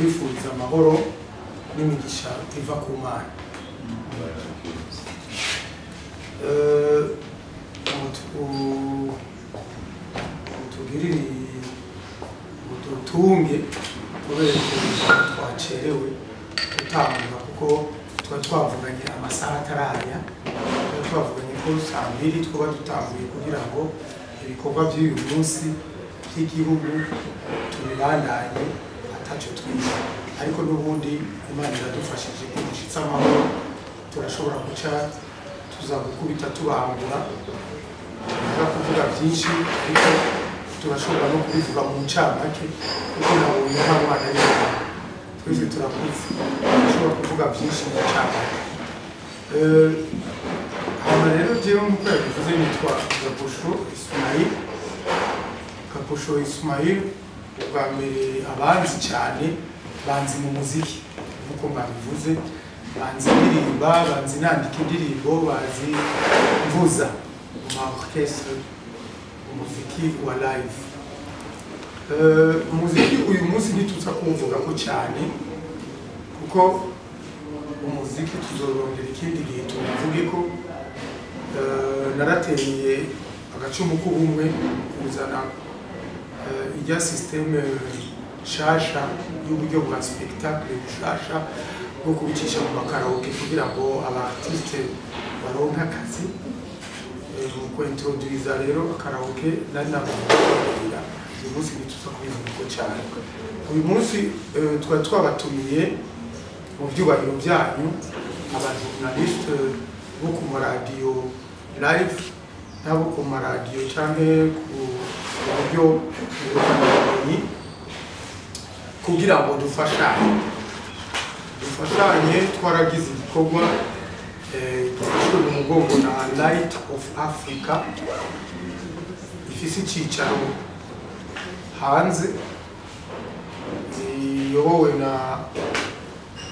Kubifuriza amahoro n'imigisha iva ku Mana. Mutugirire, mudutunge kubera ko twacerewe gutangura, kuko twari twavuganye amasaha ataraya. Twari twavuganye ko saa 2 twaba dutanguye kugira ngo ibikorwa by'uyu munsi by'igihugu tubibandanye ataco twize, ariko n'ubundi Imana iradufashije ko dushitse amahoro, turashobora guca tuza gukubita tubangura. Tuza kuvuga byinshi, ariko turashobora no kubivuga mu ncamake, kuko nabonye nta mwana y'umwana, twese turakuze, turashobora kuvuga byinshi mu ncamake. Hama rero jewe, nk'uko yabivuze, nitwa Gapusho Ismail. Gapusho Ismail, ubwa mbere abanzi cyane banzi mu muziki, nk'uko mwabivuze, banzi ndirimba, banzi nandika indirimbo, bazi mvuza mu ma orchestre, umuziki wa live. Umuziki uyu munsi ntituza kuwuvuga ko cyane, kuko umuziki tuzorondera ikindi gihe tuwuvuge ko. Narateye agacumu k'ubumwe mu kuzana ijya système nshasha y'uburyo bwa spectacle bushasha bwo kubicisha mu ma karaoke kugira ngo aba artiste baronke akazi. Mu kuintroduiza rero karaoke nari namaze kubabwira. Uyu munsi ntituza kubivuga ko cyane. Uyu munsi twari twabatumiye mu byubahiro byanyu, aba journaliste bo ku maradiyo live n'abo ku maradiyo cyangwa ku buryo ngurukanabumenyi, kugira ngo dufashanye. Twaragize igikorwa gifashwe mu mugongo na Light of Africa, ifise icyicaro hanze, iyobowe na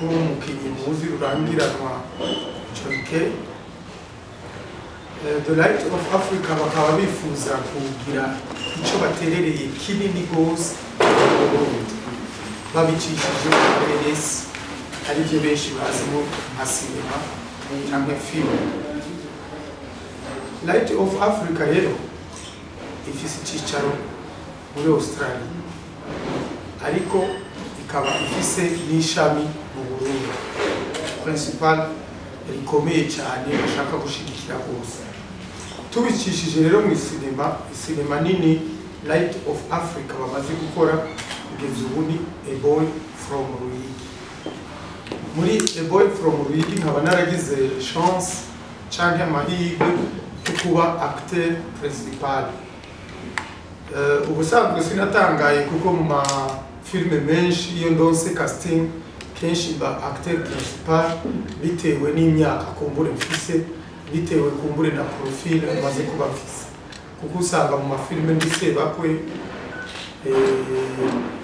n'umukinnyi muzi rurangiranwa John Kay. The Light of Africa bakaba bifuza kugira icyo baterereye kinini gose mu Burundi babicishije muri RS, aribyo benshi bazimo nka sinema cyangwa filime. Light of Africa rero ifise icyicaro muri Australia, ariko ikaba ifise n'ishami mu Burundi principal rikomeye cyane bashaka gushigikira rwose. Tubicishije rero mu isinema, isinema nini Light of Africa bamaze gukora kugeza ubu ni A Boy from Ruyigi. Muri A Boy from Ruyigi nkaba naragize chance canke amahirwe yo kuba acteur principal. Ubusanzwe sinatangaye, kuko mu mafilme menshi iyo ndonse casting kenshi mba acteur principal, bitewe n'imyaka kumbure mfise, bitewe kumbure na profil maze kuba mfise, kuko usanga mu mafilme ndi sebakwe,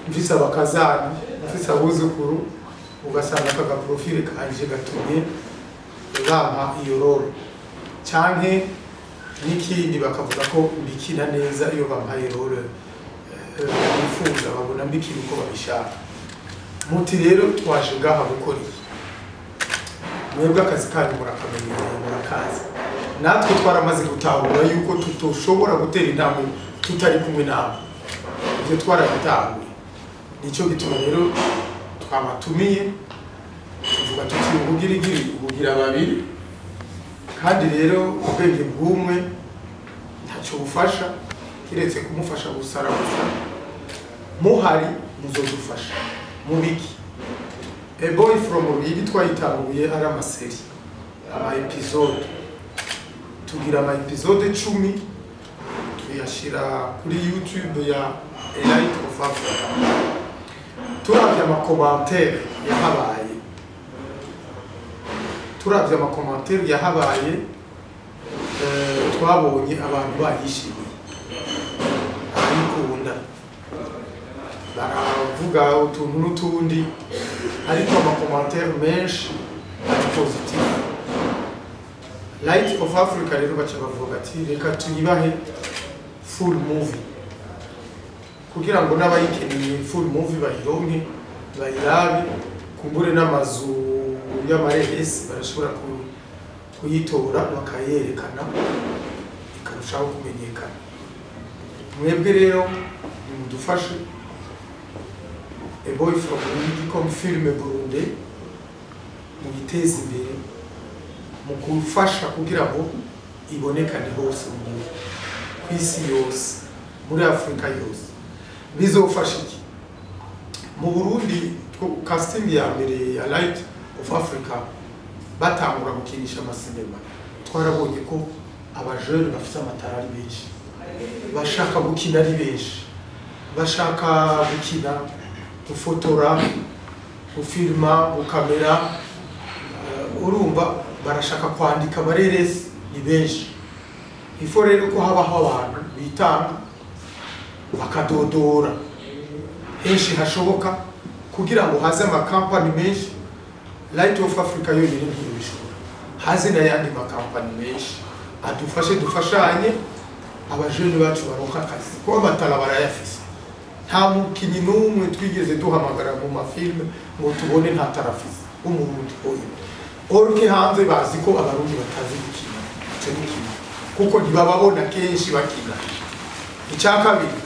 mfise abakazana, mfise abuzukuru, ugasanga aka profil kanje gatumye bampa iyo role, canke n'ikindi bakavuga ko mbikina neza. Iyo bampaye role bifuza, babona mbikina uko babishaka. Muti rero twaje ngaha gukora iki? Mwebwe akazi kanyu murakamenyereye, murakazi. Natwe twaramaze gutahura yuko tutoshobora gutera intambwe tutari kumwe namwe. Ibyo twarabitahuye, nicyo gituma rero twabatumiye, tuvuga tuti ubugirigiri ubugira babiri. Kandi rero ubwenge bw'umwe ntacyo bufasha kiretse kumufasha gusara gusa. Muhari muzodufasha mubiki. A Boy from Ruyigi twayitanguye ari ama série, ama épisode. Tugira ama épisode 10, tuyashira kuri YouTube ya Light of Africa. Turavye ama commentaire yahabaye, turavye ama commentaire yahabaye, twabonye abantu bayishimiye, barayikunda, baravuga utuntu n'utundi, ariko ama commentaire menshi ari positif. Light of Africa rero baca bavuga ati reka tuyibahe full movie, kugira ngo n'abayikeneye full movie bayironke. Bayirabe, kumbure n'amazu y'amareresi barashobora kuyitora bakayerekana, ikarushaho kumenyekana. Mwebwe rero nimudufashe A Boy from Ruyigi comme film burundais muyiteze imbere mu gufasha kugira ngo ibonekane hose mu gihugu, ku isi yose, muri Afurika yose. Bizofasha iki mu Burundi? Casting ya mbere ya Light of Africa, batangura gukinisha amasinema, twarabonye ko abajene bafite ama talent ari benshi, bashaka gukina ari benshi, bashaka gukina, gufotora, gufilma, gukamera, urumva barashaka kwandika amareresi, ni benshi. Ifo rero ko habaho abantu bitanga, bakadodora henshi hashoboka kugira ngo haze amakampani menshi. Light of Africa yonyine ntibishobora, haze n'ayandi makampani menshi adufashe, dufashanye, abajene bacu baronka akazi, kuko ama talent barayafise. Nta mukinyi n'umwe twigeze duhamagara mu mafilme ngo tubone nta talent afise w'Umurundi, oya. Orke hanze bazi ko Abarundi batazi gukina, ico ni kimwe, kuko ntibababona kenshi bakina. Icya kabiri,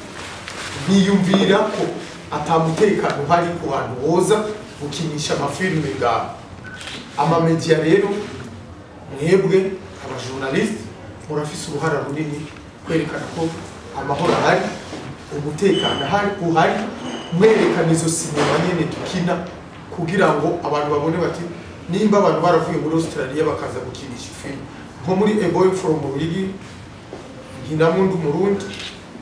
ntiyumvira ko ata mutekano uhari ku bantu boza gukinisha amafilme ngaho. Amamedia rero, mwebwe abajournaliste murafise uruhara runini kwerekana ko amahoro ahari, umutekano ahari uhari, mwerekana izo sinema nyene dukina kugira ngo abantu babone bati nimba abantu baravuye muri Australia bakaza gukinisha filime nko muri A Boy from Ruyigi, nkinamwo ndi Umurundi,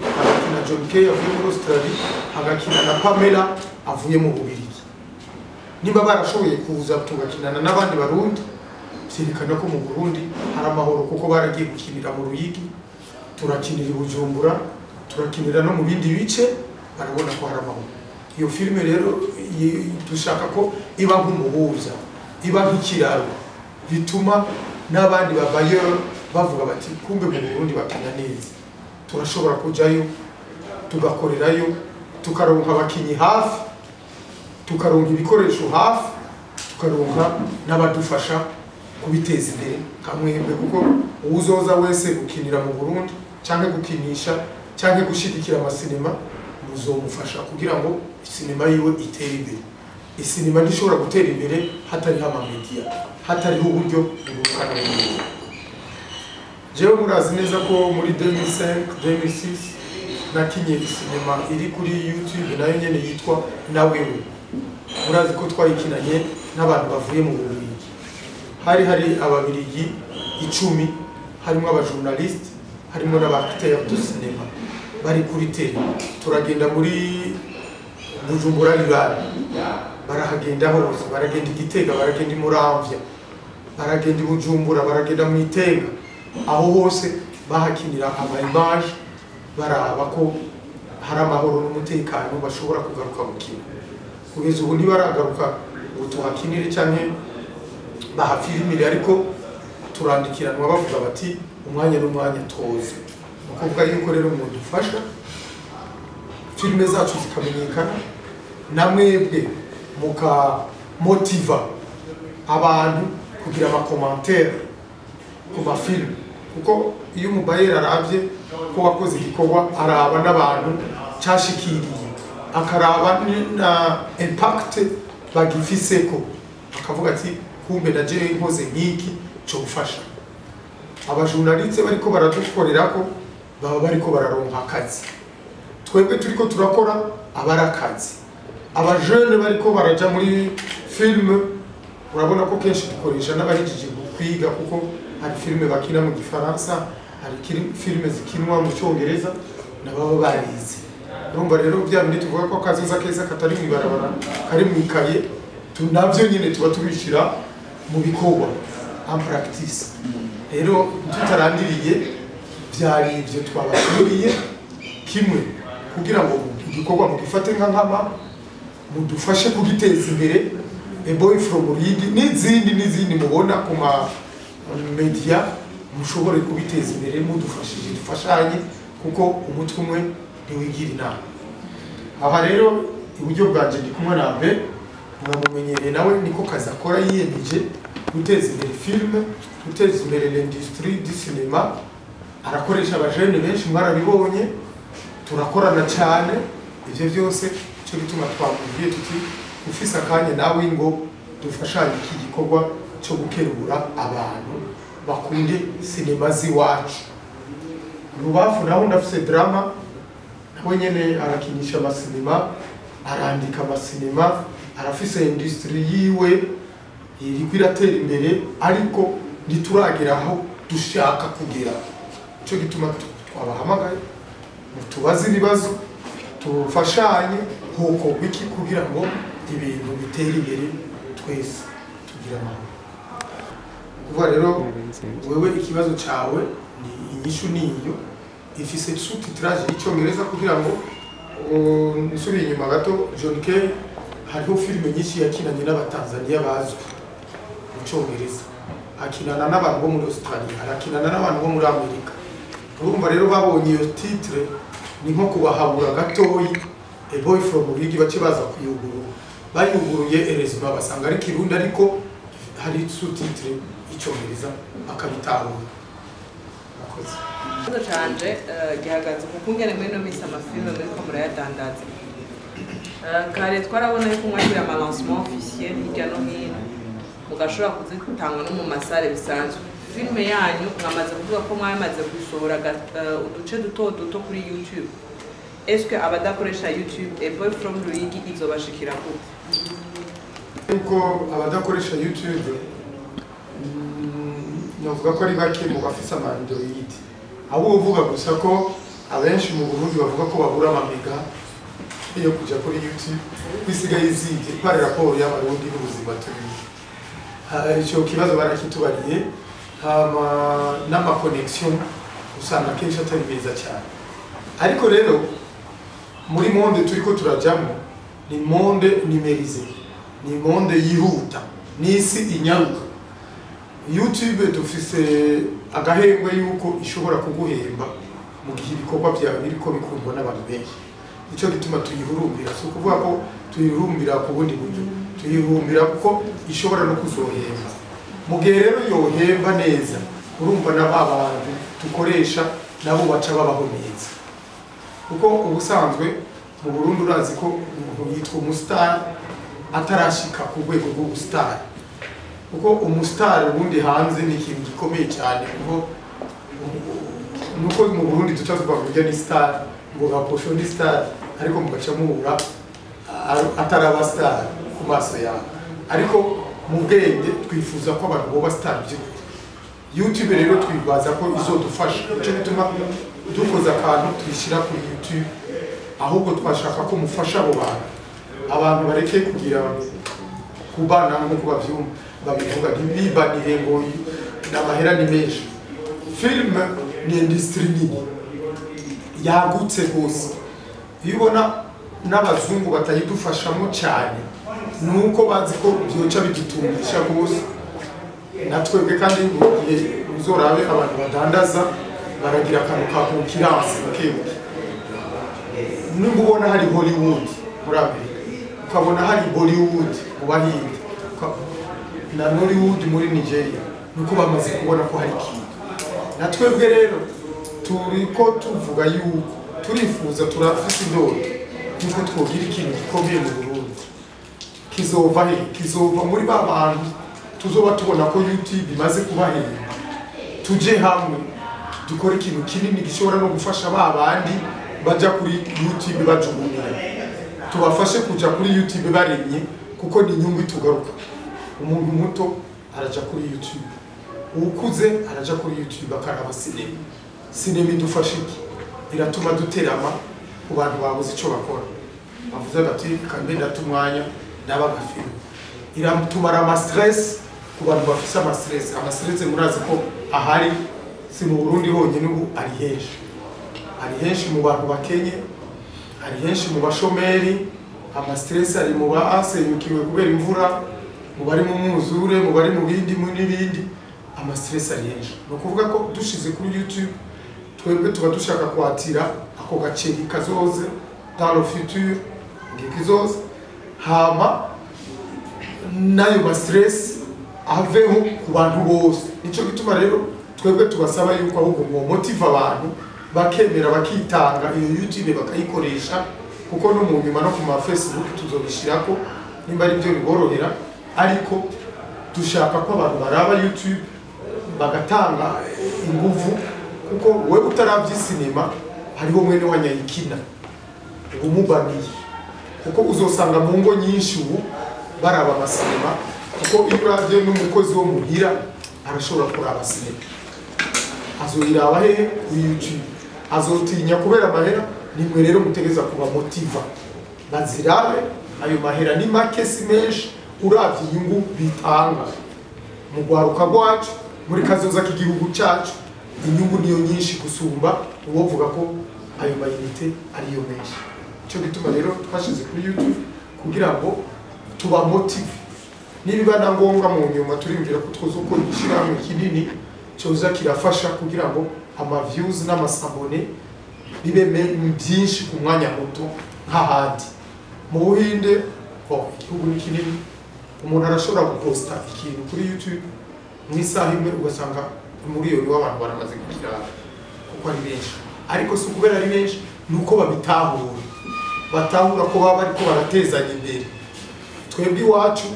hagakina John Kay avuye muri Australia, hagakina na Pamela avuye mu Bubiligi, nimba barashoboye kuza tugakinana n'abandi Barundi, vyerekana ko mu Burundi hari amahoro, kuko baragiye gukinira mu Ruyigi, turakinira i Bujumbura, turakinira no mu bindi bice, barabona ko hari amahoro. Iyo filime rero dushaka ko iba nk'umuhuza, iba nk'ikiraro bituma n'abandi babayo bavuga bati kumbe mu Burundi bakina neza, turashobora kujayo tugakorerayo, tukaronka abakinyi hafi, tukaronka ibikoresho hafi, tukaronka n'abadufasha kubiteza imbere nka mwebwe, kuko uwuzoza wese gukinira mu Burundi canke gukinisha canke gushigikira amasinema, muzomufasha kugira ngo sinema yiwe itere imbere. Isinema ntishobora gutera imbere hatariho amamedia, hatariho uburyo ngurukana bumenyi. Jewe murazi neza ko muri 2005 2006 nakinye isinema iri kuri YouTube nayo nyene yitwa Na Wewe. Murazi ko twayikinanye n'abantu bavuye mu Bubiligi, hari Ababiligi 10, harimo abajournaliste, harimo n'aba-acteurs de cinéma bari kuri terrain. Turagenda muri Bujumbura rural, barahagenda hose, baragenda i Gitega, baragenda i Muramvya, baragenda i Bujumbura, baragenda mu Itenga, aho hose bahakinira ama image, baraba ko hari amahoro n'umutekano bashobora kugaruka gukina. Kugeza ubu ntibaragaruka ngo tuhakinire canke bahafirimire, ariko turandikiranwa bavuga bati umwanya n'umwanya toze. Ni ukuvuga yuko rero mudufasha filime zacu zikamenyekana, na mwebwe mukamotiva abantu kugira ama commentaire ku mafilime, kuko iyo umubayeri aravye ko wakoze igikorwa, araba n'abantu cashikiriye, akaraba na impact bagifiseko, akavuga ati kumbe na jewe nkoze nk'iki cofasha. Abajournaliste bariko baradukorerako baba bariko bararonka akazi, twebwe turiko turakora aba ari akazi. Abajene bariko baraja muri filme, urabona ko kenshi dukoresha n'abahejeje kwiga, kuko hari filme bakina mu Gifaransa, hari filme zikinwa mu Cyongereza, nababa barize. Urumva rero bya bindi tuvuga ko akazoza keza katari mu ibarabara kari mu ikaye, navyo nyine tuba tubishira mu bikorwa, en practice. Rero tutarandiriye, byari ibyo twababwiye kimwe kugira ngo igikorwa mugifate nka nkama, mudufashe kugiteza imbere. A Boy from Ruyigi n'izindi n'izindi mubona ku ma media, mushobore kubiteza imbere mudufashije, dufashanye, kuko umutwe umwe ntiwigira inama. Aha rero iburyo bwanje ndi kumwe na Mbe. Muramumenyereye, nawe niko kazi akora, yiyemeje guteza imbere filime, guteza imbere l'industrie du cinéma. Arakoresha abajene benshi, mwarabibonye, turakorana cyane. Ivyo byose cyo gituma twamubwiye tuti ufise akanya nawe ngo dufashanye iki gikorwa cyo gukerura abantu bakunde sinema z'iwacu. Rubafu naho ndafise drama, nawe nyene arakinisha amasinema, arandika amasinema, arafise industrie yiwe iriko iratera imbere, ariko ntituragera aho dushaka kugera. Cyo gituma twabahamagaye tubaze ibibazo, tufashanye huko wiki kugira ngo ibintu bitere imbere, twese tugira amahoro. Kuva rero wewe ikibazo cawe ni inyishu niyo ifise sous-titrage y'icyongereza kugira ngo nsubiye inyuma gato. John Kay hariho filime nyinshi yakinanye n'abatanzania bazwi mu cyongereza, akinana n'abantu bo muri Australia, arakinana n'abantu bo muri Amerika. Urumva rero babonye iyo titre ni nko kubahabura gatoyi, A Boy from Ruyigi, bace baza kuyugurura. Bayuguruye erezima basanga ari Kirundi, ariko hari sous-titre y'icyongereza bakabitahura. Murakoze. Ikibazo canje gihagaze ku kungene muri ino minsi amafilime muriko murayadandaza. Kare twarabona yuko mwagira ama lancement officiel hirya no hino, mugashobora kuzitanga no mu masare bisanzwe. Filime yanyu mwamaze kuvuga ko mwamaze gusohora uduce duto duto kuri YouTube. Est-ce que abadakoresha YouTube, A Boy from Ruyigi izobashikira gute? Yuko abadakoresha YouTube, novuga ko ari bake mu bafise ama Android. Ahubwo uvuga gusa ko abenshi mu Burundi bavuga ko babura amamega yo kuja kuri YouTube, kwisigaye izindi par rapport y'abarundi n'ubuzima turimo. Ico kibazo barakitubariye, hama n'ama connexion usanga kenshi atari meza cyane. Ariko rero muri monde turiko turajamo ni monde numérisé, ni monde yihuta, n'isi inyaruka. YouTube dufise agahengwe yuko ishobora kuguhemba mu gihe ibikorwa byawe biriko bikundwa n'abantu benshi. Nico gituma tuyihurumbira. Si ukuvuga ko tuyihurumbira ku bundi buryo, tuyihurumbira kuko ishobora no kuzohemba. Mu gihe rero yohemba neza, urumva na ba bantu dukoresha nabo baca babaho neza, kuko ubusanzwe mu Burundi urazi ko umuntu yitwa umustar atarashika ku rwego rw'ubustar, kuko umustar ubundi hanze ni ikintu gikomeye cyane. Kuko nuko mu Burundi tuca tuvuga ngo urya ni star, ngo gaposho ni star, ariko mugaca muhura ataraba star ku maso yawe. Ariko mu bwenge twifuza ko abantu boba star by'ukuri. YouTube rero twibaza ko izodufasha, nicyo gituma dukoze akantu tuyishyira kuri YouTube. Ahubwo twashaka ko mufasha abo bantu, abantu bareke kugira kubana nk'uko bavyumva babivuga, ntibibanire ngo n'amahera ni menshi. Film ni industrie nini yagutse rwose. Iyo ubona n'abazungu batayidufashamo cyane, nuko bazi ko byoca bidutungisha rwose na twebwe. Kandi mu gihe uzorabe abantu badandaza baragira akantu ka concurrence buke buke. Nubwo ubona hari Hollywood muri Amerika, ukabona hari Bollywood mu Bahinde, na Nollywood muri Nigeria, nuko bamaze kubona ko hari ikintu. Na twebwe rero turiko tuvuga yuko turifuza, turafise indoto yuko twogira ikintu gikomeye mu Burundi. Kizova he? Kizova muri ba bantu tuzoba tubona ko YouTube imaze kubahemba, tuje hamwe dukore ikintu kinini gishobora no gufasha ba bandi baja kuri YouTube bajugunira, tubafashe kuja kuri YouTube baremye, kuko ni inyungu itugaruka. Umuntu muto araja kuri YouTube, uwukuze araja kuri YouTube akaraba sinema. Sinema idufasha iki? Iratuma duterama ku bantu babuze ico bakora, bavuze bati kambe ndata umwanya ndaba agafilme. Iratumara ama stress ku bantu bafise ama stress. Ama stress murazi ko ahari, si mu Burundi honyine, ubu ari henshi, ari henshi mu bantu bakenye, ari henshi mu bashomeri. Ama stress ari mu basenyukiwe kubera imvura, mu bari mu mwuzure, mu bari mu bindi mu n'ibindi. Ama stress ari henshi. Ni ukuvuga ko dushize kuri YouTube, twebwe tuba dushaka kwatira ako gaceri kazoze dans le futur, igihe kizoza. Hama N'ayo ma stress aveho ku bantu bose. Nico gituma rero twebwe tubasaba yuko ahubwo mu motiva abantu bakemera, bakitanga, iyo YouTube bakayikoresha, kuko no mu nyuma no ku ma Facebook tuzobishirako nimba ari byo biborohera. Ariko dushaka ko abantu baraba YouTube bagatanga inguvu, kuko wewe utaravye sinema hariho mwene wanyayikina ubumubaniye, kuko uzosanga mu ngo nyinshi ubu baraba amasinema, kuko iyo uravye n'umukozi wo muhira arashobora kuraba sinema, azoyiraba hehe? Kuri YouTube. Azotinya kubera amahera. Nimwe rero mutegeza kuba motiva bazirabe. Ayo mahera ni make, si menshi uravye inyungu bitanga mu rwaruka rwacu, muri kazoza k'igihugu cyacu. Inyungu niyo nyinshi gusumba uwovuga ko ayo ma unités ariyo menshi. Icyo gituma rero twashize kuri YouTube kugira ngo tuba motive. Nibiba na ngombwa mu nyuma turiyumvira ko twozokora ishyirahamwe kinini cyoza kirafasha kugira ngo ama views n'ama s'abonner bibe byinshi ku mwanya muto nk'ahandi mu Buhinde. Bon, igihugu ni kinini, umuntu arashobora guposta ikintu kuri YouTube mu isaha imwe ugasanga umuriyoni w'abantu baramaze kukiraba, kuko ari benshi. Ariko si ukubera ari benshi, ni uko babitahura, batahura ko baba bariko baratezanya imbere. Twebwe iwacu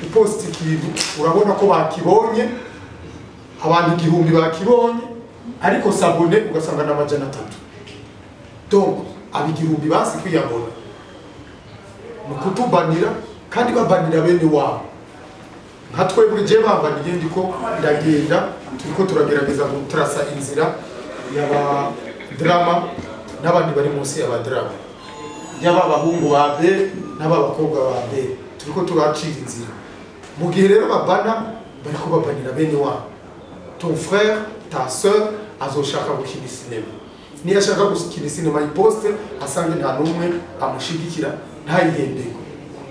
uposta ikintu urabona ko bakibonye, abantu 1000 bakibonye, ariko s'abonner ugasanga na 300. Donc aba 1000 basi kwiyabona ni ukutubanira, kandi babanira bene wabo nka twebwe. Je bambaniye, ndiko ndagenda, turiko turagerageza gutrasa inzira y'aba drama n'abandi bari munsi y'aba drama, y'aba bahungu ba B n'aba bakobwa ba B, turiko turacira inzira. Mu gihe rero babana, bariko babanira bene wabo. Ton frère, ta sœur azoshaka gukina sinema, niyo ashaka gukina sinema iposte asange nta n'umwe amushigikira, ntayihembeko.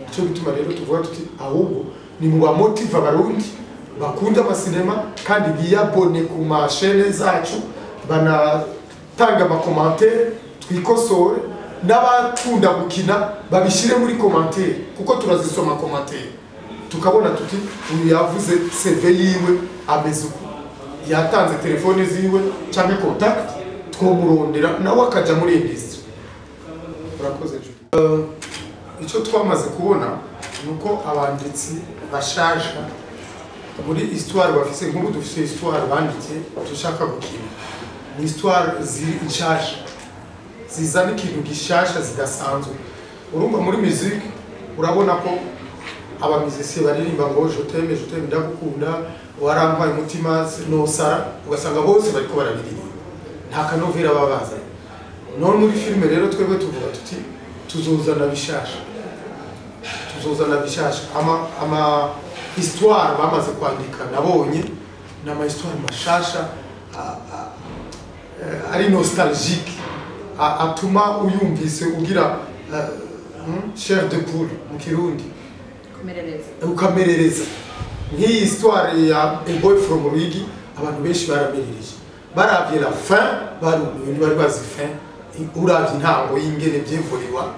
Icyo gituma rero tuvuga tuti ahubwo ni mu bamotiva Abarundi bakunda amasinema kandi biyabone ku ma chaînes zacu, banatanga ama commentaires twikosore, n'abakunda gukina babishyire muri commentaire, kuko turazisoma commentaire, tukabona tuti uyu yavuze CV yiwe ameze uku, yatanze telefone ziwe cyangwa contact, twomurondera nawe akaja muri industry. Urakoze Julie. Icyo twamaze kubona ni uko abanditsi bashasha muri histoire bafise, nk'ubu dufise histoire banditse dushaka gukina, ni histoire ziri nshasha, zizana ikintu gishasha zidasanzwe. Urumva muri musique urabona ko aba musiciens baririmba ngo "Je t'aime, je t'aime", ndagukunda, warampaye umutima nosara, ugasanga bose bariko barabiririmba, nta kanovera baba bazanye. None muri filime rero twebwe tuvuga tuti tuzozana bishasha, tuzozana bishasha. Ama histoire bamaze kwandika nabonye ni ama histoire mashasha ari nostalgique, atuma uyumvise ugira chair de poule mu Kirundi. Kumerereza. Ukamerereza. Nk'iyi histoire ya A Boy from Rwigi, abantu benshi baramerereje baravye la fin, barumiwe, ntibari bazi fin. Uravye intango y'ingene vyevuriwa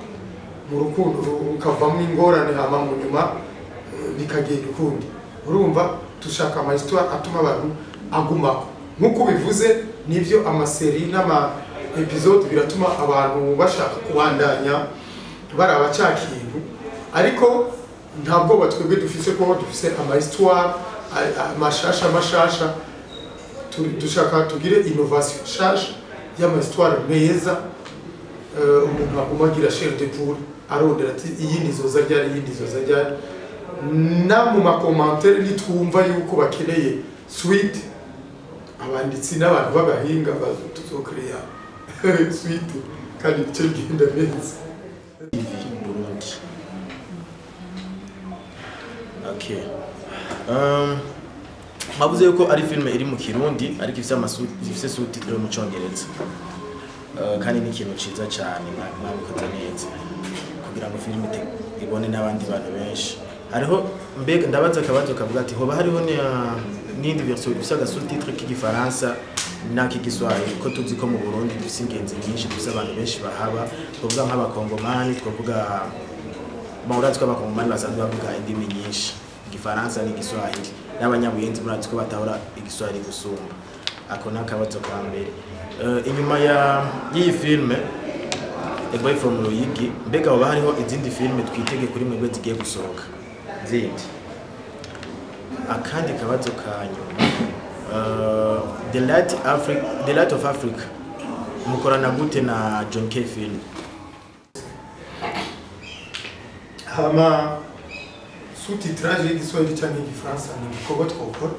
mu rukundo rukavamwo ingorane, hama mu nyuma bikagenda ukundi. Urumva dushaka ama histoire atuma abantu agumako. Nk'uko bivuze nivyo, ama séries n'ama épisodes biratuma abantu bashaka kubandanya baraba ca kintu, ariko nta bwoba twebwe dufise ko dufise ama histoire mashasha mashasha. Dushaka tugire innovation nshasha y'ama histoire meza, umuntu aguma agira chair de poule, arondera ati iyindi zoza ryari, iyindi zoza ryari. Na mu ma commentaires nitwumva yuko bakeneye suite, abanditsi n'abantu b'abahinga tuzokreya suite kandi bice bigenda neza. TV Burundi. Okay. Mwavuze yuko ari filme iri mu Kirundi ariko ifise sous-titre yo mu Congereza. Kandi ni ikintu ciza cyane, mwabikoze neza kugira ngo filme ibone n'abandi bantu benshi. Hariho mbega ndabaza akabazo kavuga ati hoba hariho n'indi version ifise aga sous-titre k'igifaransa n'ak'igiswahili, ko tuzi ko mu Burundi dufise ingenzi nyinshi, dufise abantu benshi bahaba, twavuga nk'abakongomani, twavuga Bon, urazi ko abakongomani basanzwe bavuga indimi nyinshi, igifaransa n'igiswahili, n'abanyabuyenzi murazi ko batahura igiswahili gusumba. Ako ni akabazo ka mbere. Inyuma ya y'iyi filme A Boy from Ruyigi, mbega hoba hariho izindi filme twitege kuri mwebwe zigiye gusohoka zindi? Akandi kabazo ka nyuma, The Light of Africa mukorana gute na John K Film? Hama sous-titrage y'igiswahili cyangwa igifaransa ni igikorwa twokora,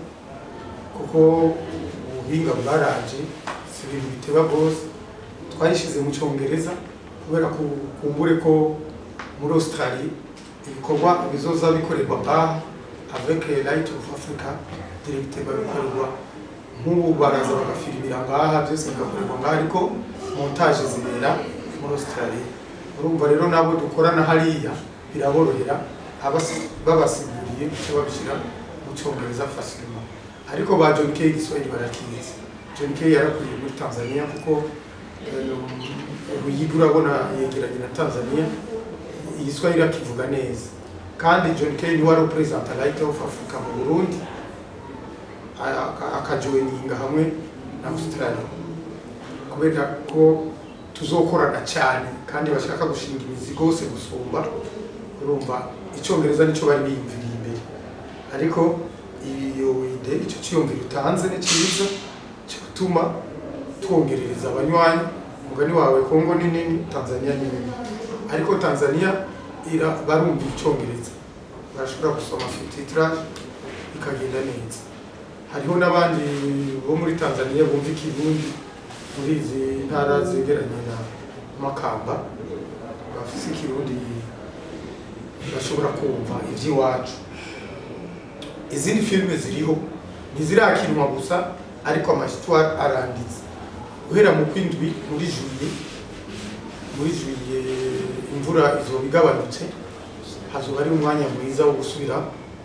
kuko ubuhinga bwaraje, si ibintu biteba rwose. Twayishyize mu cyongereza kubera kumbure ko muri Australie ibikorwa bizoza bikorerwa ngaha avec Light of Africa directement, babikorerwa nk'ubu, baraza bagafirimira ngaha, byose bigakorerwa ngaha, ariko montage zibera muri Australie. Urumva rero nabo dukorana hariya biraborohera, babasiguriye icyo babishyira mu cyongereza facilement. Ariko ba John Kay igiswahili barakizi. John Kay yarakuriye muri Tanzania, kuko Ruyigi urabona yegeranye na Tanzania, igiswahili akivuga neza. Kandi John Kay niwe wari representa Light of Africa mu Burundi, akajoininga hamwe na Australia, kubera ko tuzokorana cyane kandi bashaka gushinga imizi rwose gusumba. Urumva icyongereza nicyo bari biyumviriye imbere, ariko iyo idée, icyo cyiyumviro utanze ni cyiza cyo gutuma twongerereza abanywanyi. Umugani wawe, Kongo ni nini, Tanzania ni nini, ariko Tanzania barumva icyongereza, barashobora gusoma sous-titrage bikagenda neza. Hariho n'abandi bo muri Tanzania bumva ikirundi, muri izi ntara zegeranye na Makamba bafise ikirundi, bashobora kumva iby'iwacu. Izindi filime ziriho, ntizirakinwa gusa, ariko ama histoire aranditse. Guhera mu kwindwi, muri juillet, muri juillet imvura izoba igabanutse, hazoba ari umwanya mwiza wo gusubira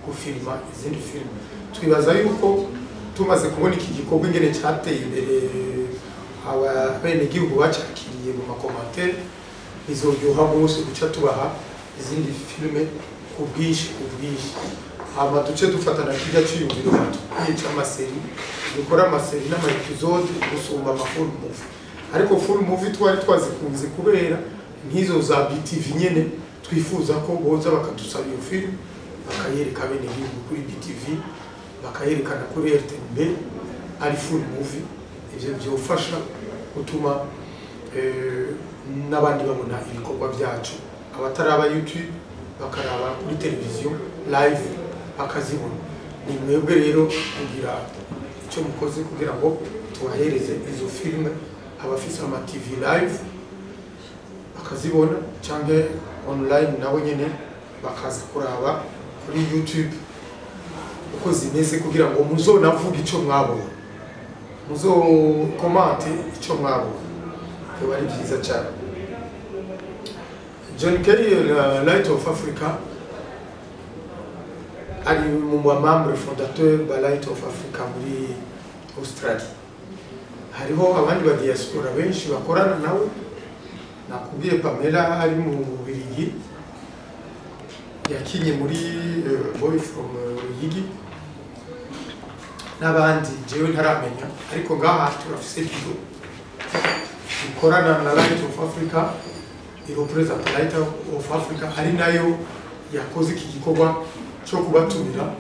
gufilima izindi filime. Twibaza yuko tumaze kubona iki gikorwa ingene cyateye imbere, abenegihugu bacakiriye mu ma commentaires, bizoryoha rwose guca tubaha izindi filime ku bwinshi, ku bwinshi. Hama duce dufatana kirya cyiyumviro batubwiye c'ama séries, dukora ama séries n'ama épisodes gusumba ama full movie. Ariko full movie twari twazikunze kubera nk'izo za BTV nyene, twifuza ko boza bakadusaba iyo film, bakayereka bene gihugu kuri BTV, bakayerekana kuri RTNB ari full movie. Ivyo byofasha gutuma n'abandi babona ibikorwa byacu, abataraba YouTube bakaraba kuri televiziyo live bakazibona. Ni mwebwe rero kugira icyo mukoze kugira ngo tubahereze izo filime, abafise ama TV live bakazibona, cyangwa online nabo nyene bakaza kuraba kuri YouTube uko zimeze, kugira ngo muzonavuge icyo mwabonye, muzokomante icyo mwabonye, biba ari byiza cyane. John Kerry, Light of Africa, ari mu ba membre fondateur ba Light of Africa muri Australia. Hariho abandi ba diaspora benshi bakorana nawe. Nakubwiye Pamela ari mu Bubiligi, yakinye muri Boy from Ruyigi, n'abandi jewe ntaramenya. Ariko ngaha turafise biro ikorana na Light of Africa, irepresenta Light of Africa, ari nayo yakoze iki gikorwa cyo kubatumira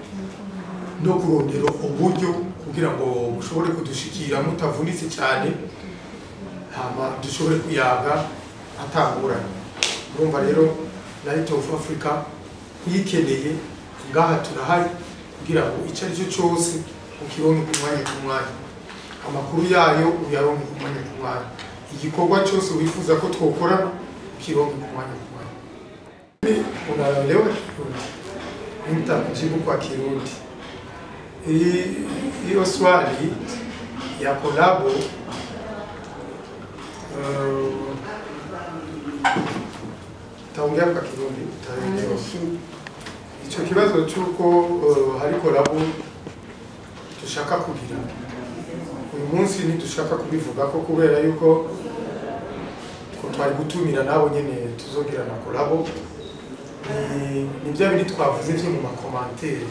no kurondera uburyo kugira ngo mushobore kudushikira mutavunitse cyane, hama dushobore kuyaga atanguranye. Urumva rero Light of Africa uyikeneye, ngaha turahari kugira ngo icyo ari cyo cyose ukironke ku mwanya ku mwanya, amakuru yayo uyaronke ku mwanya ku mwanya, igikorwa cyose wifuza ko twokorana ukironke ku mwanya ku mwanya. Unaelewa Kirundi? Nitakujibu kwa Kirundi. Hiyo swali ya collabo, taongea kwa Kirundi utaelewa. Icyo kibazo cy'uko hari collabo dushaka kugira, uyu munsi ntidushaka kubivuga ko kubera yuko ko twari gutumira nabo nyene tuzogira na collabo. Ni bya bindi twavuze byo mu ma commentaires.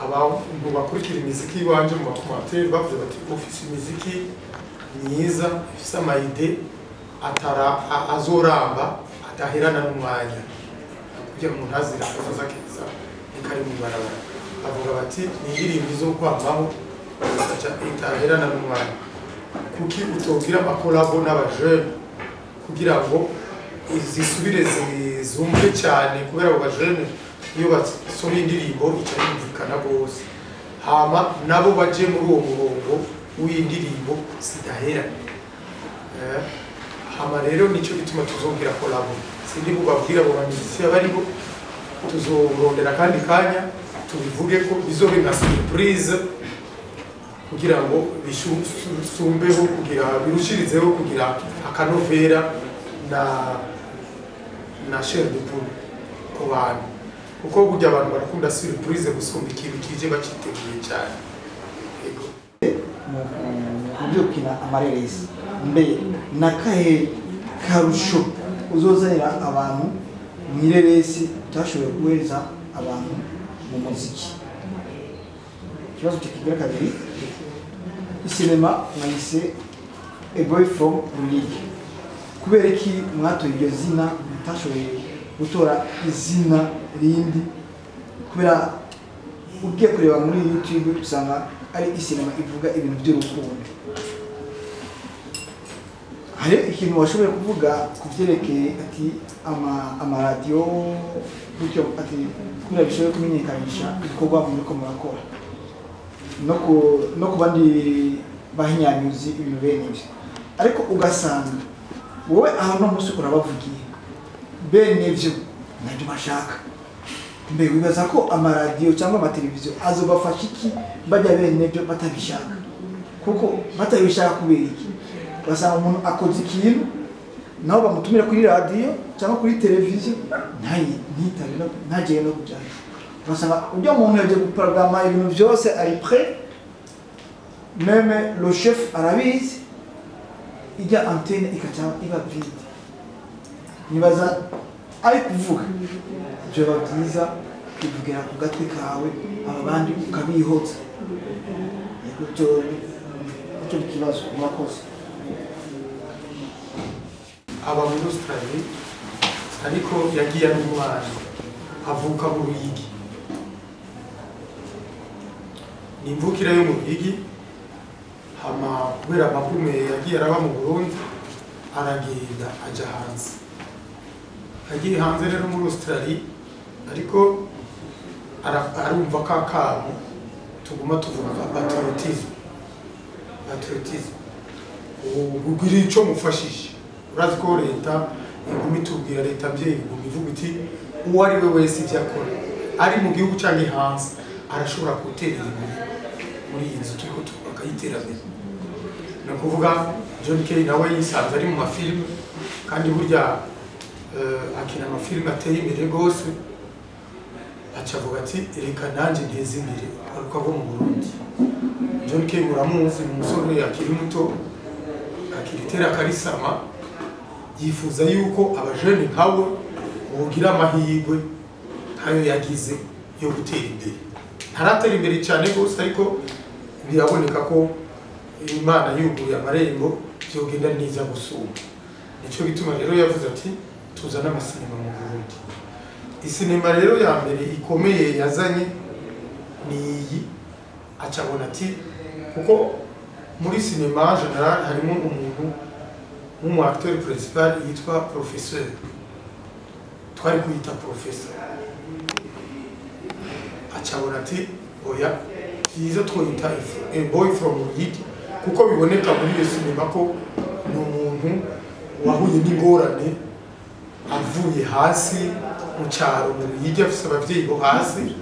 Abantu bakurikira imiziki iwanje mu ma commentaires bavuze bati ufise imiziki myiza, ifise ama idées atara azoramba, adaherana n'umwanya, kugira umuntu azira akazoza keza nikari mu barabara. Bavuga bati ni indirimbo zo kwambaho itaherana n'umwanya, kuki utogira ama collabo n'abajene kugira ngo zisubire zumve cyane, kubera abo bajene iyo basohoye indirimbo ica yumvikana rwose, hama nabo baje muri uwo murongo w'indirimbo zidahera. Hama rero nicyo gituma tuzongera collabo. Sindi bubabwira abo ba musiciens baribo, tuzorondera kandi kanya tubivuge ko bizobe nka surprise, kugira ngo bisumbeho, kugira birushirizeho kugira akanovera na chair de poule ku bantu, kuko burya abantu barakunda surprise gusumba ikintu kije baciteguye cyane. Yego. Mu byo gukina amareresi, mbe nakahe karusho uzozanira abantu mu ireresi utashoboye guhereza abantu mu muziki? Ikibazo kigira kabiri, isinema mwayise A Boy From Ruyigi, kubera iki mwatoye iryo zina mutashoboye gutora izina rindi? Kubera ugiye kureba muri YouTube usanga ari isinema ivuga ibintu by'urukundo. Hari ikintu washoboye kuvuga ku byerekeye ati amaradiyo gutyo, ati kubera bishoboye kumenyekanisha ibikorwa muriko murakora no ku bandi bahinyanyuzi, ibintu bene ibyo, ariko ugasanga wowe aho no munsi urabavugiye bene ivyo ntabyo bashaka. Mbe wibaza ko amaradiyo cyangwa amateleviziyo azobafasha iki bajya bene byo batabishaka? Kuko batabishaka kubera iki? Ugasanga umuntu akoze ikintu, naho bamutumira kuri radiyo cyangwa kuri televiziyo, ntitabe, ntagere no kujyayo. Ugasanga ujya muntu yagiye guprograma ibintu byose, ari prêt, même le chef arabizi, ijya antenne ikaca iba vide. Nibaza ari kuvuga byoba byiza kwivugira ku gatwe kawe, aba bandi ukabihotsa. Yego, icyo ni ikibazo. Murakoze. Aba muri Australie, ariko yagiye ari umwana, avuka mu Ruyigi, ni imvukira yo mu Ruyigi. Hama kubera amagume yagiye araba mu Burundi, aragenda aja hanze. Agiye hanze rero muri Australie, ariko arumva ka kantu tuguma tuvuga ka patriotisme, kugira ico mufashije. Urazi ko leta iguma itubwira, leta mvyeyi iguma ivuga iti uwo ari we wese ivyo akora ari mu gihugu canke hanze arashobora gutera imbere muri iyi nzu turiko twubaka y'iterambere. Ni ukuvuga John Kelly nawe yisanze ari mu mafilime, kandi burya akina amafilime ateye imbere rwose, aca avuga ati reka nanjye nteze imbere ariko abo mu Burundi. John Kelly muramuzi, ni umusore akiri muto, akiritera akarisama, yifuza yuko abajene nkawe bogira amahirwe nkayo yagize yo gutera imbere. Ntaratera imbere cyane rwose, ariko biraboneka ko Imana yuguruye amarembo byogenda neza gusumba. Nicyo gituma rero yavuze ati tuzane amasinema mu Burundi. Isinema rero ya mbere ikomeye yazanye ni iyi. Acabona ati kuko muri sinema general harimo umuntu w'umu acteur principal yitwa professeur, twari kuyita professeur. Acabona ati oya, byiza twoyita A Boy From Ruyigi, kuko biboneka muri iyo sinema ko ni umuntu wahuye n'ingorane avuye hasi mu cyaro mu Ruyigi, afise abavyeyi bo hasi,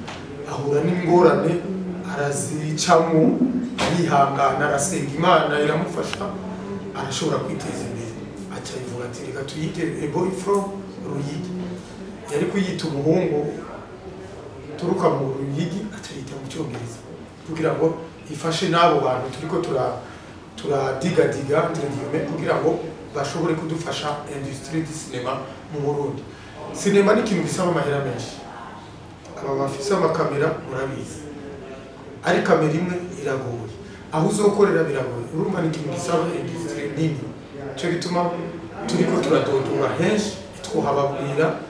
ahura n'ingorane arazicamo, arihangana, arasenga Imana iramufasha, arashobora kwiteza imbere. Aca ivuga ati reka tuyite A Boy From Ruyigi. Yari kuyita umuhungu turuka mu Ruyigi, acayita mu Cyongereza kugira ngo ifashe n'abo bantu turiko turadigadiga entre guillemets, kugira ngo bashobore kudufasha industrie du cinéma mu Burundi. Sinema ni ikintu gisaba amahera menshi. Aba bafise amakamera murabizi, ari kamera imwe iragoye, aho uzokorera biragoye. Urumva ni ikintu gisaba industry nini, cyo gituma turiko turadodora henshi, twohababwira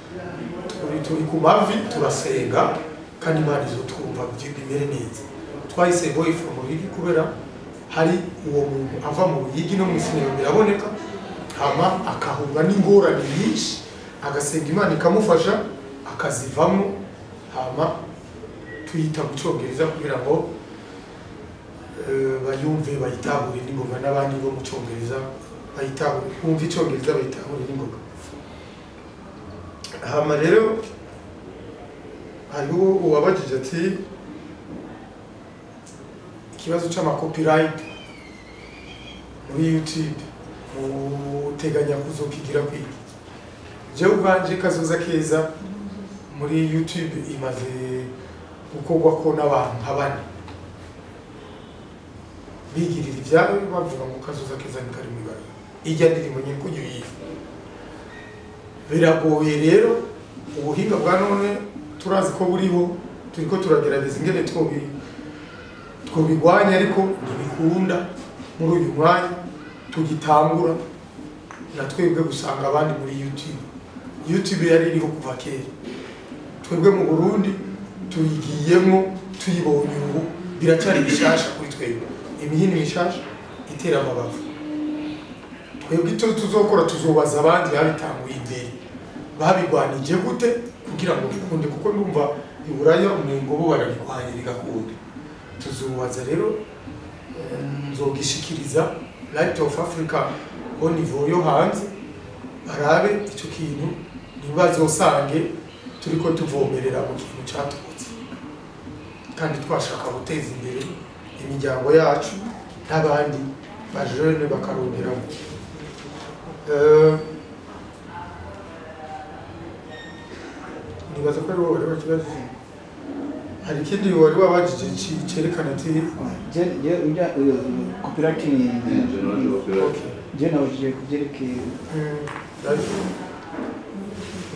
turi ku mavi turasenga kandi Imana izotwumva bimere neza. Twahise Boy from Ruyigi kubera hari uwo muntu ava mu Ruyigi no mu sinema biraboneka, hama akahura n'ingorane nyinshi, agasenga Imana ikamufasha akazivamo, hama tuyita mu Cyongereza kugira ngo bayumve bayitahure n'ingoga, n'abandi bo mu Cyongereza bayitahure, bumve Icyongereza bayitahure n'ingoga. Hama rero hariho uwabajije ati ikibazo c'ama copyright muri YouTube muteganya kuzokigira kwiki? Jewe ubwanje Kazoza Keza muri YouTube imaze gukorwa ko n'abantu nka bane bigirira ivyabo, bavuga ngo Kazoza Keza ni kari mw'ibarabara, ijya ndirimbo nyene kujya uyizi. Biragoye rero, ubuhinga bwa none turazi ko buriho, turiko turagerageza ingene twobigwanya, ariko ntibikunda muri uyu mwanya tugitangura na twebwe gusanga abandi muri YouTube. YouTube yari iriho kuva kera, twebwe mu Burundi tuyigiyemo tuyibonye ubu, biracyari bishasha kuri twebwe, imihini mishasha itera amabavu. Twebwe icyo tuzokora tuzobaza abandi babitanguye imbere babigwanije gute kugira ngo bikunde, kuko ndumva iburaya umengo bo barabigwanye bigakunda. Tuzobaza rero, nzogishikiriza Light of Africa au niveau yo hanze, barabe icyo kintu ntibazosange turiko tuvomerera mu kintu catutse, kandi twashaka guteza imbere imiryango yacu n'abandi bajene bakarongeramo. Nibaza ko ari wowe wari wakibajije. Hari ikindi wari wabajije cerekana ati copyright ni je nabajije kuvyerekeye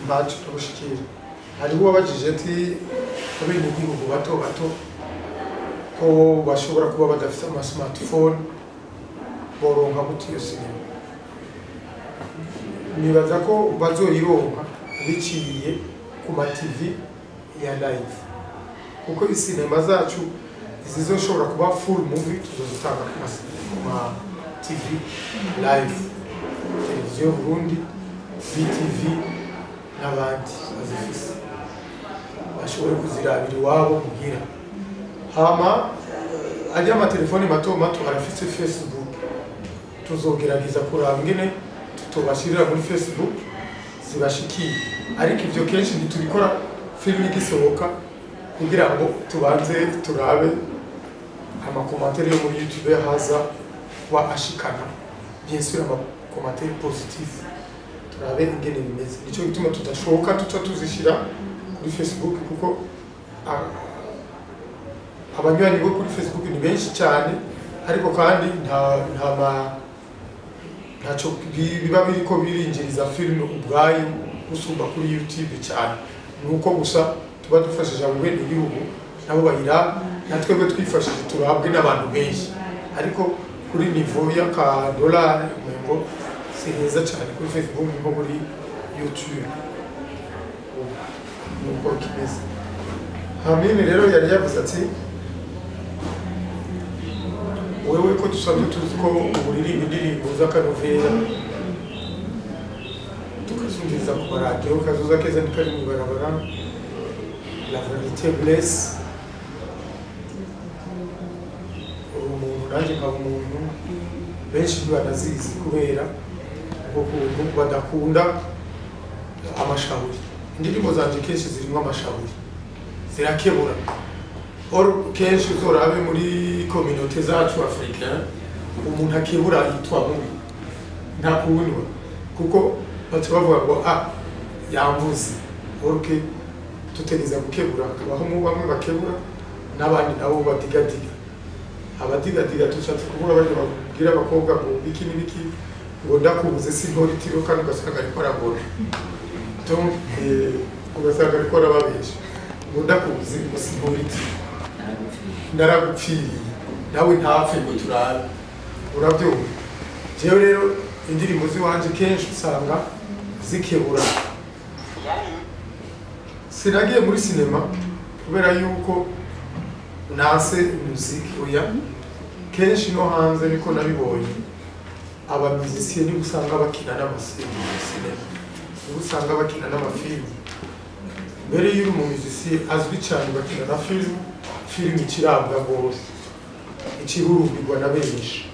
ntacyo tugushikira. Hariho uwabajije ati abenegihugu bato bato ko bashobora kuba badafite ama smartphone boronka gute iyo sinema? Nibaza ko bazoyironka biciye ku ma TV ya live, kuko isinema zacu zizoshobora kuba full movie tuzozitanga ku ma TV live, televiziyo Burundi, BTV n'abandi bazifise bashobore kuzirabira iwabo muhira. Hama ajya amatelefoni mato mato arafise Facebook, tuzogerageza kuraba ingene tutobashirira muri Facebook zibashikiye, ariko ivyo kenshi ntitubikora filime igisohoka kugira ngo tubanze turabe amakomantere yo muri YouTube haza kuba ashikana, bien sûr amakomantere positif, turabe ingene bimeze. Nico gituma tudashoka tuca tuzishira kuri Facebook, kuko abanywanyi bo kuri Facebook ni benshi cyane, ariko kandi ntaco biba biriko birinjiriza filime ubwayo gusumba kuri YouTube cyane. Nuko gusa tuba dufashije abo bene igihugu nabo bayira, na twebwe twifashije turabwe n'abantu benshi, ariko kuri niveau y'akadolari umengo si heza cyane kuri Facebook nko muri YouTube. Nuko kimeze. Hamini rero yari yavuze ati wewe ko dusanzwe tuzi ko uburirimba indirimbo z'akanovera tukazumviriza ku maradiyo, Kazoza Keza ni kari mw'ibarabara, La Vérité Blesse, uri umuntu nanjye nkaba umuntu, benshi ntibanazizi kubera ubwo kuntu badakunda amashahuri. Indirimbo zanje kenshi zirimo amashahuri, zirakebura. Or kenshi uzorabe muri communauté zacu africain, umuntu akebura yitwa mubi, ntakundwa, kuko baca bavuga ngo ah yamvuze. Orke tutegeza gukebura, hakabaho bamwe bakebura n'abandi nabo badigadiga. Abadigadiga tushatse kuvuga bari babwira abakobwa ngo biki n'ibiki, ngo ndakubuze sintoritiro, kandi ugasanga ariko aragora. Donc ugasanga ariko arababesha ngo ndakuzi ngo sinkuriti naragupfiriye nawe ntapfe ngo turabe. Urabyumva? Jewe rero indirimbo ziwanje kenshi usanga zikebura. Sinagiye muri sinema kubera yuko nase muziki, oya. Kenshi no hanze niko nabibonye, aba musiciens nibo usanga bakina n'amasinema, nibo usanga bakina n'amafilmu. Mbere y'uri umu musicien azwi cyane bakina na filmu, filmu ikirabwa rwose, ikihurumbirwa na benshi.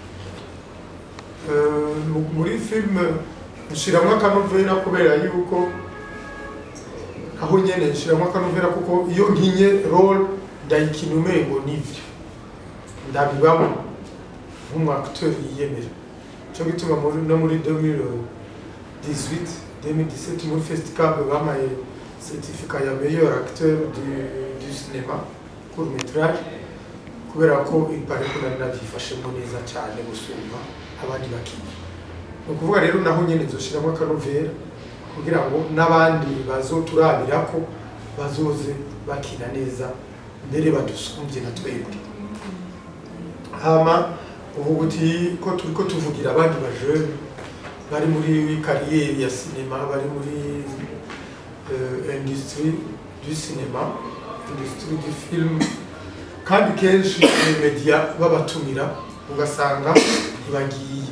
Muri filime nshiramwo akanovera kubera yuko aho nyene nshiramwo akanovera, kuko iyo nkinye role ndayikina umengo nivyo ndabibamo nk'umu acteur yiyemera. Cyo gituma no muri 2018 2017 muri festival bampaye certificat ya meilleur acteur du cinéma court métrage, kubera ko ipare ko nari nabyifashemo neza cyane gusumba abandi bakinnyi. Ni ukuvuga rero naho nyene nzoshiramo akanovera kugira ngo n'abandi bazoturabira ko bazoze bakina neza mbere badusumbye na twebwe. Hama uvuga uti ko turiko tuvugira abandi ba jeune bari muri carrière ya cinéma, bari muri industrie du cinéma, industrie du film, kandi kenshi les médias babatumira ugasanga ntibagiye.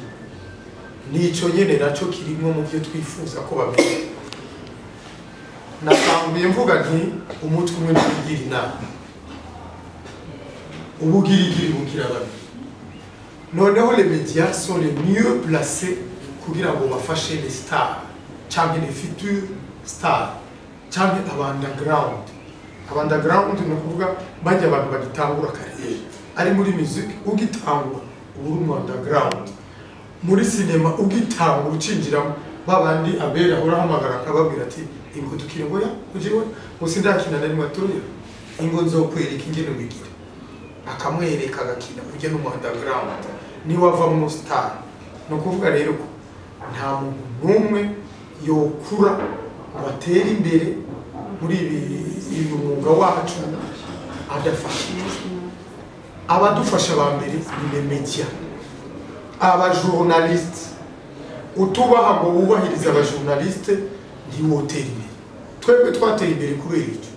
Nico nyene naco kirimwo mu byo twifuza ko bamenya. Natanguye mvuga nti umutwe umwe ntiwigira inama, ubugirigiri bugira babiri. Noneho les médias sont les mieux placés kugira ngo bafashe les stars canke les futurs stars canke aba underground. Aba underground ni ukuvuga bajya abantu bagitangura carrière, ari muri music ugitangura uba uri mu underground, muri cinema ugitangura ucinjiramo babandi abera urahamagara akababwira ati ingo dukire ngo ya ujiwe musi ndakina na rimwe atuya ingo nzokwereka ingene wigira, akamwereka agakina ujye no mu underground niwe avamwo star. Ni ukuvuga rero ko nta muntu n'umwe yokura ngo atere imbere muri ibi mwuga wacu adafasha. Abadufasha ba mbere ni les médias, aba journalistes. Utubaha ngo wubahirize aba journalistes ntiwotera imbere. Twebwe twateye imbere kubera icyo,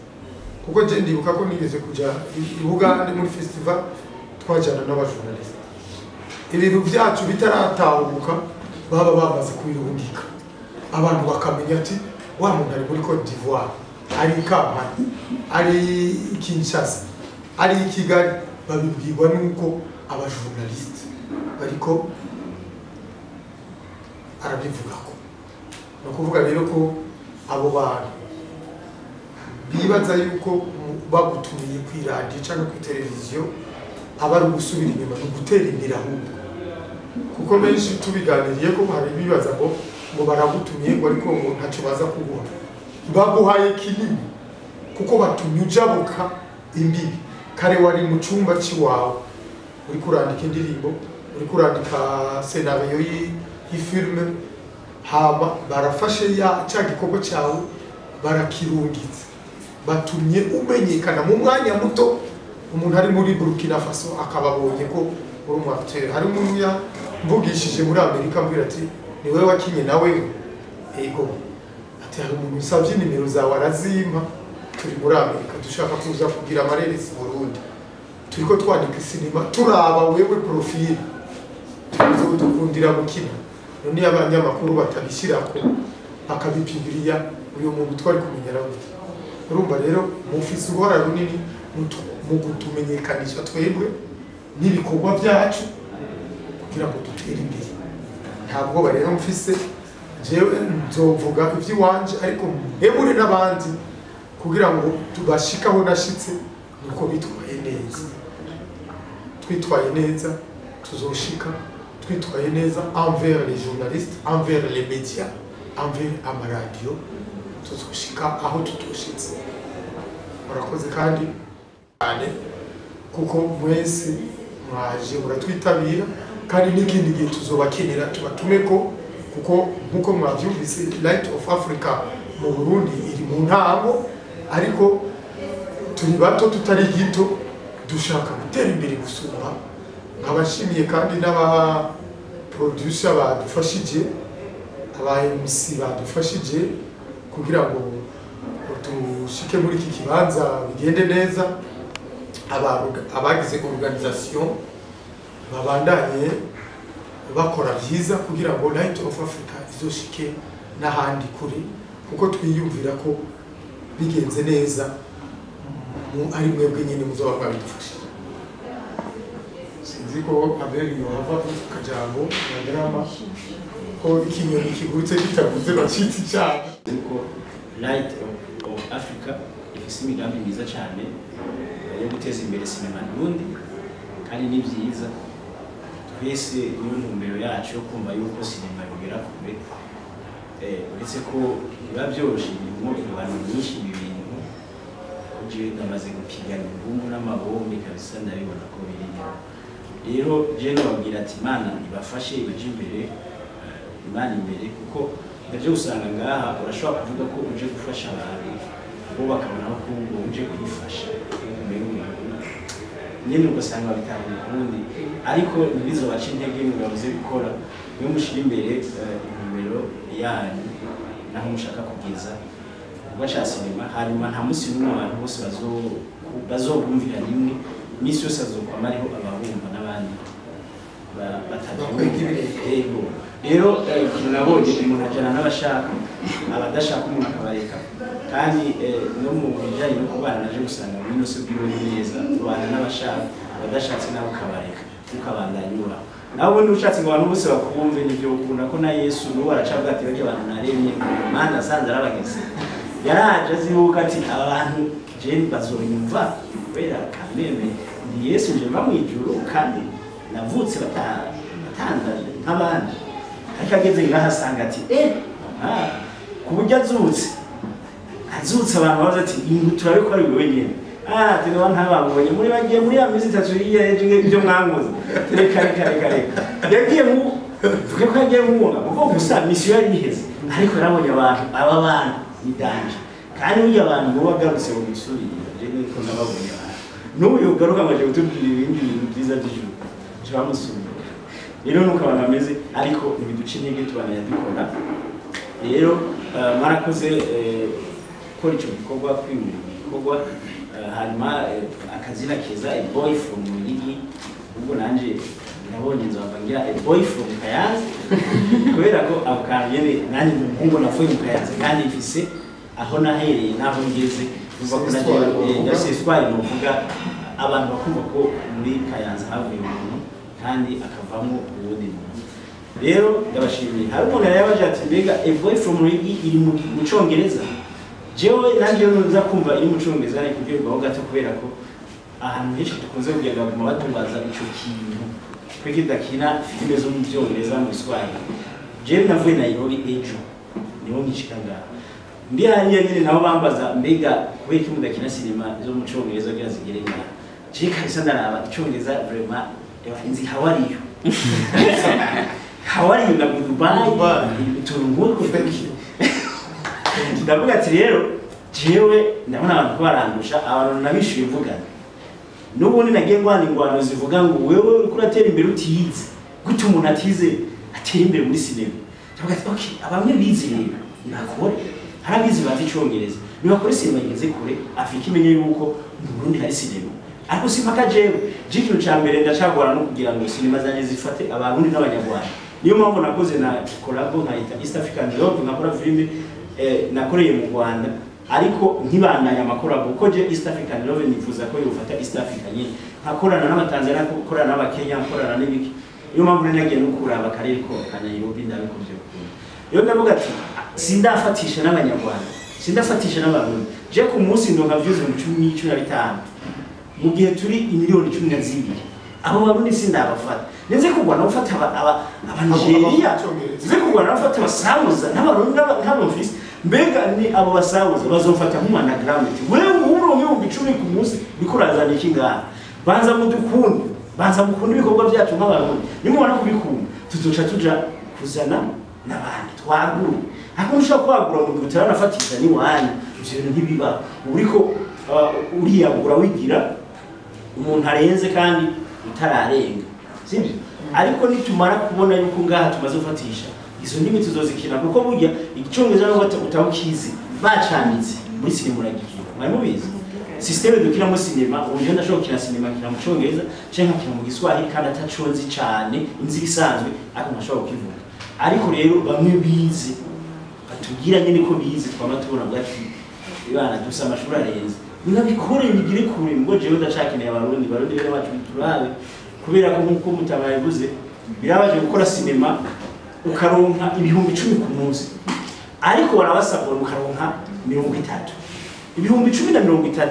kuko je ndibuka ko nigeze kuja i Bugande muri festival twajana n'aba journalistes, ibintu byacu bitaratahuka baba bamaze kubirungika, abantu bakamenya ati wa muntu ari muri Cote d'Ivoire, ari i Kampala, ari i Kinshasa, ari i Kigali. Babibwirwa nuko aba journalistes bariko arabivugako. Ni ukuvuga rero ko abo bantu bibaza yuko bagutumiye kw'iradiyo cyangwa kuri televiziyo aba ari ugusubira inyuma, ni ugutera imbere ahubwo. Kuko benshi tubiganiriye ko hari bibaza ngo baragutumiye ngo ariko ngo ntacyo baza kuguha. Baguhaye kinini kuko batumye ujabuka imbibi. Kare wari mu cyumba cy'iwawe uri kurandika indirimbo, uri kurandika scenario y'ifilme, hama barafashe ya cya gikorwa cyawe barakirungitse, batumye umenyekana mu mwanya muto. Umuntu ari muri Burkina Faso akababonye ko uri umu acteur. Hari umuntu yamvugishije muri Amerika ambwira ati ni wewe wakinye nawe? Ego. Ati hari umuntu usabye nimero zawe arazimpa, turi muri Amerika dushaka kuza kugira amareresi Burundi, turiko twandika sinema turaba wewe profile tuzodukundira gukina. None abanyamakuru batabishyirako bakabipibiriya uyu muntu twari kumenyera gute? Urumva rero mufise uruhara runini mu kutumenyekanisha twebwe n'ibikorwa byacu kugira ngo dutere imbere. Nta bwoba rero mfise, jewe nzovuga iby'iwanje ariko mpebure n'abandi kugira ngo tubashikaho nashitse nuko bitwaye neza. Twitwaye neza tuzoshika, twitwaye neza envers les journalistes, envers les médias, envers amaradiyo, tuzoshika aho tutoshitse. Murakoze kandi cyane kuko mwese mwaje muratwitabira, kandi n'ikindi gihe tuzobakenera tubatumeko, kuko nkuko mwavyumvise Light of Africa Mu Burundi iri mu ntango, ariko turi bato tutari gito, dushaka gutera imbere gusumba. Nkabashimiye kandi n'aba producer badufashije, aba MC badufashije kugira ngo tushike muri iki kibanza bigende neza. Abagize organisation babandanye bakora byiza kugira ngo Light of Africa izoshike n'ahandi kure, kuko twiyumvira ko bigenze neza ari mwebwe nyine muzoba mwabidufashije. Sinzi ko Abel yohava avuga akajambo na drama ko ikinyoni kigurutse kitavuze bacitse icyaha. Yuko Light of Africa ifise imigambi myiza cyane yo guteza imbere sinema Burundi, kandi ni byiza twese niyo ntumbero yacu yo kumva yuko sinema yogera kure. Uretse ko biba byoroshe, birimo ingwano nyinshi, ibi bintu je ndamaze gupigana imbumu n'amabombe kabisa, ndabibona ko biri. Rero je nababwira ati Imana ibafashe ibaje imbere, Imana imbere, kuko navyo usanga ngaha urashobora kuvuga ko uje gufasha abantu bo bakabona ko uje kwifasha nyene, ugasanga babitanga ukundi, ariko ntibizobaca intege ngo babuze gukora. Niyo mushira imbere intumbero yanyu naho mushaka kugeza igikorwa ca sinema, hanyuma nta musi n'umwe abantu bose bazobumvira rimwe. Iminsi yose azokwama ariho ababumva n'abandi batabyumva. Yego, rero ikintu nabonye, umuntu ajana n'abashaka, abadashaka umuntu akabareka. Kandi no mu bijanye no kubana, naje gusanga muri ino si bwiwe ni neza, ubana n'abashaka, abadashatse nabo ukabareka, ukabandanya ubaho. Nawe ubundi ushatse ngo abantu bose bakumve, nivyo ukunda ko na Yesu n'ubu aracavuga ati barya abantu naremye, Mana asanze arabageze, yaraje azibuka ati aba bantu je bazonyumva kubera kameme ni Yesu, nje mva mw'ijuru kandi navutse batandaje nk'abandi. Ariko ageze ngaha asanga ati ku buryo azutse abantu bavuze ati ingu turabikora ari wewe nyene. Tinoba ntababonye muri bagiye muri ya minsi itatu yiyeje ibyo mwankoze, reka reka reka reka. Yagiye mu tuke ko yagiye mwunga kuko gusa misiyo yari iheze, ariko yarabonye abantu aba bantu ni danger, kandi burya abantu bo bagarutse mu misuri je niko nababonye abantu n'ubu yogaruka ngo aje kutubwira ibindi bintu byiza by'ijuru turamusubira. Rero nuko abantu bameze, ariko ntibiduca intege, tubandanya dukora. Rero mwarakoze gukora ico gikorwa, kwimura igikorwa, hanyuma akazina keza, a boy from Ruyigi. Ubwo nanje nabonye nzova ngira a boy from Kayanza, kubera ko ako kantu nyene nanjye ndi umuhungu navuye mu Kayanza, kandi mfise aho nahereye n'aho ngeze. Numva ko nagiye ndafise histoire, novuga abantu bakumva ko muri Kayanza havuye umuntu kandi akavamo uwundi muntu. Rero ndabashimiye. Hari umuntu yari yabaje ati mbega a boy from Ruyigi iri mu Congereza? Jewe nanjye nza kumva iri mu Congereza ni kuryoherwaho gato, kubera ko ahantu henshi dukunze kugenda baguma batubaza ico kintu twebwe tudakina filime zo mu Vyongereza mu Giswahili. Jewe navuye Nairobi ejo niho nkishika ngaha, ndi hariya nyene nabo bambaza mbega kubera iki mudakina sinema zo mu Congereza kugira zigere ngaha. Je kabisa ndaraba Icongereza vraiment, nzi how are you, how are you na Dubai, utuntu nk'utwo. Thank you. Ndavuga ati rero jewe ndabona abantu ko barandusha, abantu nabishuye mvugana n'ubundi nagiye ngwana ingwano zivuga ngo wewe uriko uratera imbere utize, gute umuntu atize atera imbere muri sinema? Ndavuga ati okay, abamwe bize rero nibakore, hari abize bazi Icongereza nibakore sinema igeze kure, Afrika imenye yuko mu Burundi hari sinema. Ariko si mpaka jewe, je ikintu ca mbere ndacagora no kugira ngo sinema zanje zifate Abarundi n'Abanyarwanda. Niyo mpamvu nakoze na collabo nkayita East African Love, nkakora filime nakoreye mu Rwanda, ariko nkibandanya amakorabo kuko je East African Love nifuza ko yofata East Africa nyine, nkakorana n'Abatanzania, nkakorana n'Abakenya, nkakorana n'ibiki. Niyo mpamvu nari nagiye no kuraba akarere ko ka Nairobi, ndabikuvye gukunda. Rero ndavuga ati sindafatisha n'Abanyarwanda, sindafatisha n'Abarundi. Je ku munsi ndonka views mu 10-15, mu gihe turi imiliyoni 12, abo Barundi sindabafata. Nze kugwana gufata aba Nigeria, nze kugwana gufata abasamuza n'Abarundi n'abamfisi. Mbega ni abo basamuza bazofata nk'umwana ati wewe uronka 10,000 ku munsi uriko urazana iki ngaha? Banza mudukunde, banza mukunde ibikorwa byacu nk'Abarundi, nimubona kubikunda tuzoca tuja kuzana n'abandi twagure. Ariko ntushobora kwagura mu gihe utaranafatisha n'iwanyu, ivyo bintu ntibiba. Uriko uriyagura wigira umuntu arenze kandi utararenga, sibyo? Ariko nitumara kubona yuko ngaha tumaze gufatisha, izo ndimi tuzozikina, kuko burya icyongereza nubwo utawukizi bacanditse muri sinema uragikina. Mwari mubizi système dukinamo sinema? Ubu jewe ndashobora gukina sinema nkina mu Cyongereza canke nkakina mu Giswahili, kandi ataco nzi cane, inzi isanzwe, ariko nkashobora kukivuga. Ariko rero bamwe bize batubwira nyene ko bize, twama tubona bwa ati ibana dufise amashuri arenze, nabikore bigire kure. Ngo jewe ndacakeneye Abarundi, Barundi bene bacu, turabe, kubera ko nkuko Mutama yabivuze, birabaje gukora sinema ukaronka 10,000 ku munsi, ariko warabasabona ukaronka 30. 10,000 na 30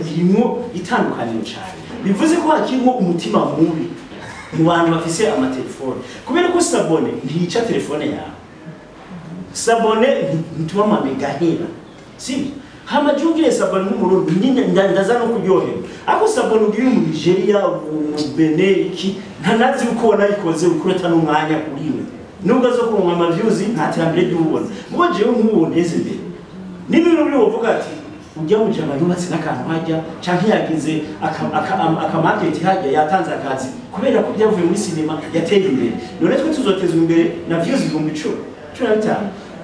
birimwo itandukaniro cyane. Bivuze ko hakirimo umutima mubi mu bantu bafise amatelefone, kubera ko s'abonner ntiyica telefone yawe, s'abonner ntituma amamega ahera, sibyo? Hama jungire s'abonner nk'Umurundi nyine ndaza no kuryoherwa, ariko s'abonner ugiye mu Nigeria, mu Benin, iki, ntanazi uko wanayikoze, ukurata n'umwanya kuri we, nubwo azo kuronka ama views, nta terambere ry'ubona. Mubo jewe nk'ubu nteze imbere n'ibintu biri wovuga ati ujya mu jama yubatse n'akantu hajya, canke yagize aka market hajya, yatanze akazi kubera ko byavuye muri sinema, yateye imbere. None twe tuzotezwa imbere na views 10,000, 15,000?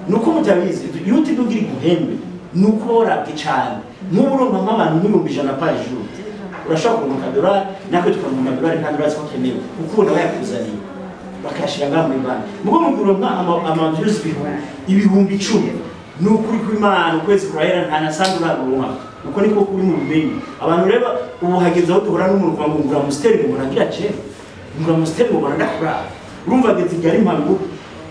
Nuko mutabizi, YouTube ugira iguhembe nuko warabwe cane. Nk'ubu uronka nk'abantu nk'ibihumbi 100 par jour, urashobora kuronka akadorari, natwe tukaronka amadorari, kandi urazi ko akenewe kuko ubona bayakuzaniye bakayashira ngaha muri banki. Mugo mukuronka ama views 10,000, ni ukuri kw'Imana, ukwezi kurahera nta nasanzwe uraronka. Uko niko kuri mu bumenyi. Abantu rero ubu hageze aho duhura n'umuntu uvuga ngo ngura Amstel ngo nagira je ngura Amstel ngo ndakuraba. Urumva ageze igihe ari impamvu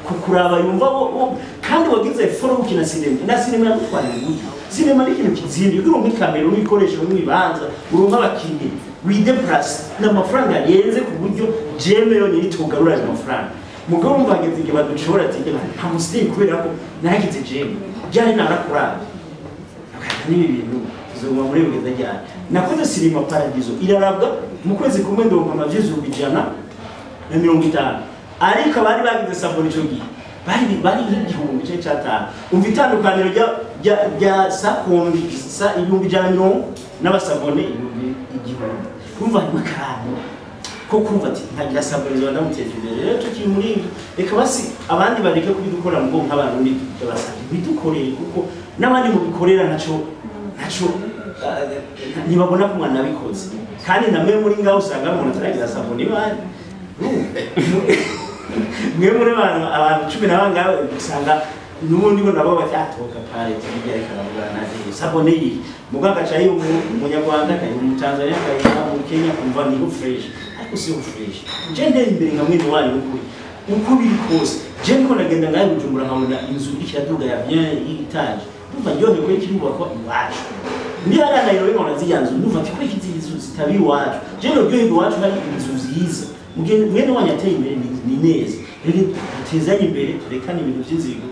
kukuraba, yumva wo kandi wagize follow ukina sinema, na sinema yagutwara uburyo. Sinema ni ikintu kizindi, ugira uronka ikamera, n'ibikoresho, n'ibibanza, uronka abakinnyi, wideplace n'amafaranga yarenze, ku buryo j'aime yonyine itugarura ayo mafaranga. Mugabo urumva hageze igihe badushobora ati nta Amstel kubera ko naragize j'aime ryari narakuraba. N'ibi bintu tuzoguma muri bugeza ryari? Nakoze sinema Paradizo, irarabwa, mu kwezi kumwe ndonka ama views 150,000, ariko abari bagize s'abonner ico gihe bari nk'igihumbi cye cyatanu. Umva itandukaniro rya sakombi sa 150,000 n'abas'abonnés 1,000. Urumva harimo akantu ko kumva ati ntagira s'abonner zoba ndamuteje imbere. Rero tukiri muri ibi, reka basi abandi bareke kubidukora, ngo nk'Abarundi ndabasabye bidukorere, kuko n'abandi mubikorera ntaco ntibabona ko umwana abikoze. Kandi namwe muri ngaho usanga umuntu ataragira s'abonner bandi mwe muri abantu cumi na bangahe, usanga n'ubundi ngo nabo bati atoka pare tujya reka bavuga nazi s'abonner yi muganga agaca yiha Umunyarwanda, akayiha Umutanzania, akayiha mu Kenya, kumva ni fresh, ariko si fresh. Je ndera imbere nka mwene wanyu n'ukuri, uko biri kose. Je niko nagenda ngaho i Bujumbura nkabona inzu iriko iraduga ya bien y'étage, ndumva ndyohewe ko ikirubakwa iwacu. Ndi hariya Nairobi nkabona ziriya nzu, ndumva ati kubera izi nzu zitaba iwacu? Je noryoherwa iwacu hari inzu nziza. Mwene wanyu ateye imbere ni neza. Rero dutezanye imbere, turekane ibintu by'inzigo,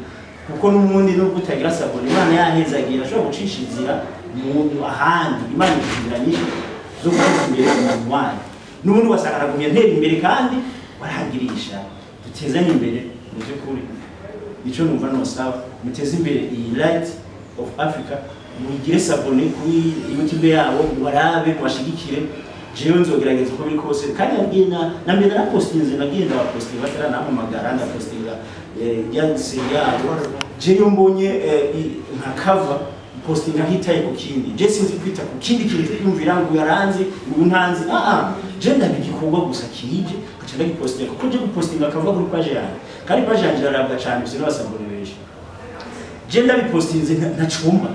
kuko n'ubundi nubwo utagira s'abonner, Imana yahezagira ashobora gucisha inzira mu ahandi. Imana ifite inzira nyinshi zo guteza imbere umuntu wanyu, n'ubundi ugasanga aragumya ntera imbere kandi warahagirisha. Dutezanye imbere mu by'ukuri, nico numva nosaba: muteze imbere iyi Light of Africa, mugire s'abonner kuri YouTube yabo, mubarabe, mubashigikire. Jewe nzogerageza uko biri kose, kandi nagiye na mbere narapostinze, nagiye ndabapostinga bataranampamagara, ndapostinga yanditse yabo. Jewe iyo mbonye nka cover, postinga ntitaye ku kindi. Je sinzi kwita ku kindi kintu kwiyumvira ngo yaranze uyu ntanzi. Je ndaba igikorwa gusa kije nkaca ndagipostinga, kuko je gupostinga kava kuri page yanjye, kandi page yanjye irarabwa cyane, gusa n'abas'abonnés benshi. Je ndabipostinze ntacumba,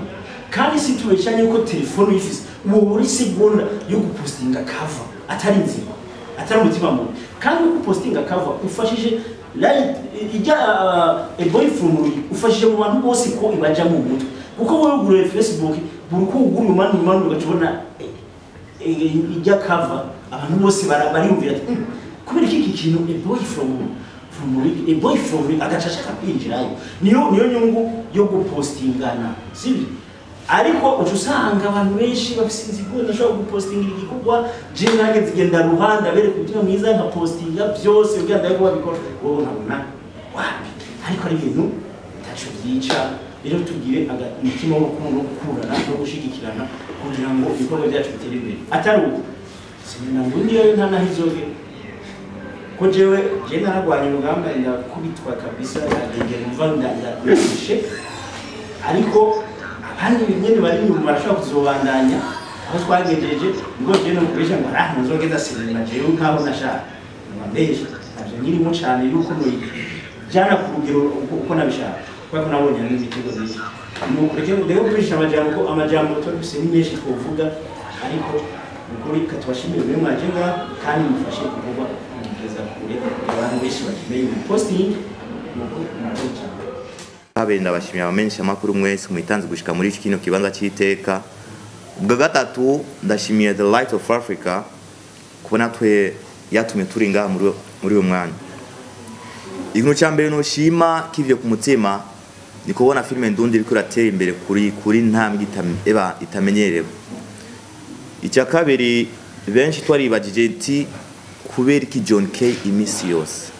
kandi si tubeshanye ko telefone uyifise uwo buri segonda yo gupostinga cover, atari inzira, atari umutima mubi. Kandi uko upostinga cover ufashije light ijya a boy from Ruyi, ufashije mu bantu bose ko ibaja mu mutwe, kuko wowe uguriye Facebook, buri uko ugura umanu umanu ugaca ubona ijya cover, abantu bose bariyumvira ati kubera iki kintu a boy from Ruyi, a boy from Ruyi," agaca ashaka kwinjirayo. Niyo nyungu yo gupostingana, sibyo? Ariko uca usanga abantu benshi bafise inzigo. Ndashobora gupostingira igikorwa, je nanjye zigenda ruhanda bereka umutima mwiza, nkapostinga byose kugira ndabe ko babikora, wowe nkabona wapi, ariko ari ibintu. Ntaco byica. Rero tugire umutima w'urukundo no gukundana no gushigikirana kugira ngo ibikorwa byacu bitere imbere. Atari uko sinema ndundi yo nta naho izogera, ko jewe je naragwanye urugamba, ndakubitwa kabisa, ndagenda numva ndashe, ariko abandi nyene bari inyuma barashobora kuzobandanya aho twagejeje. Nibwo jewe nokuresha ngo araha nzogeza sinema jewe nkaho nashaka, nkaba ntabyo nkirimo cane yuko noyijana ku rugero uko nabishaka, kubera ko nabonye harimo imitego myinshi. Nuko reke rero gukoresha amajambo, ko amajambo tuba dufise ni menshi twovuga, ariko ukuri katubashimire mwe mwaje ngaha kandi mufashe kuvuga kugeza kure abantu benshi bakeneye mu posting. Nuko murakoze cyane. Kabiri, ndabashimiye abamenyesha amakuru mwese mwitanze gushika muri kino kibanza cy'iteka. Ubwa gatatu, ndashimiye The Light of Africa kubona twe yatumye turi ngaha muri uyu mwanya. Ikintu cya mbere noshima kivyo ku mutima ni kubona filime ndundi iriko iratera imbere kuri ntambwe eba itamenyerewe. Icya kabiri, benshi twaribagije iti kubera iki John K imisi yose.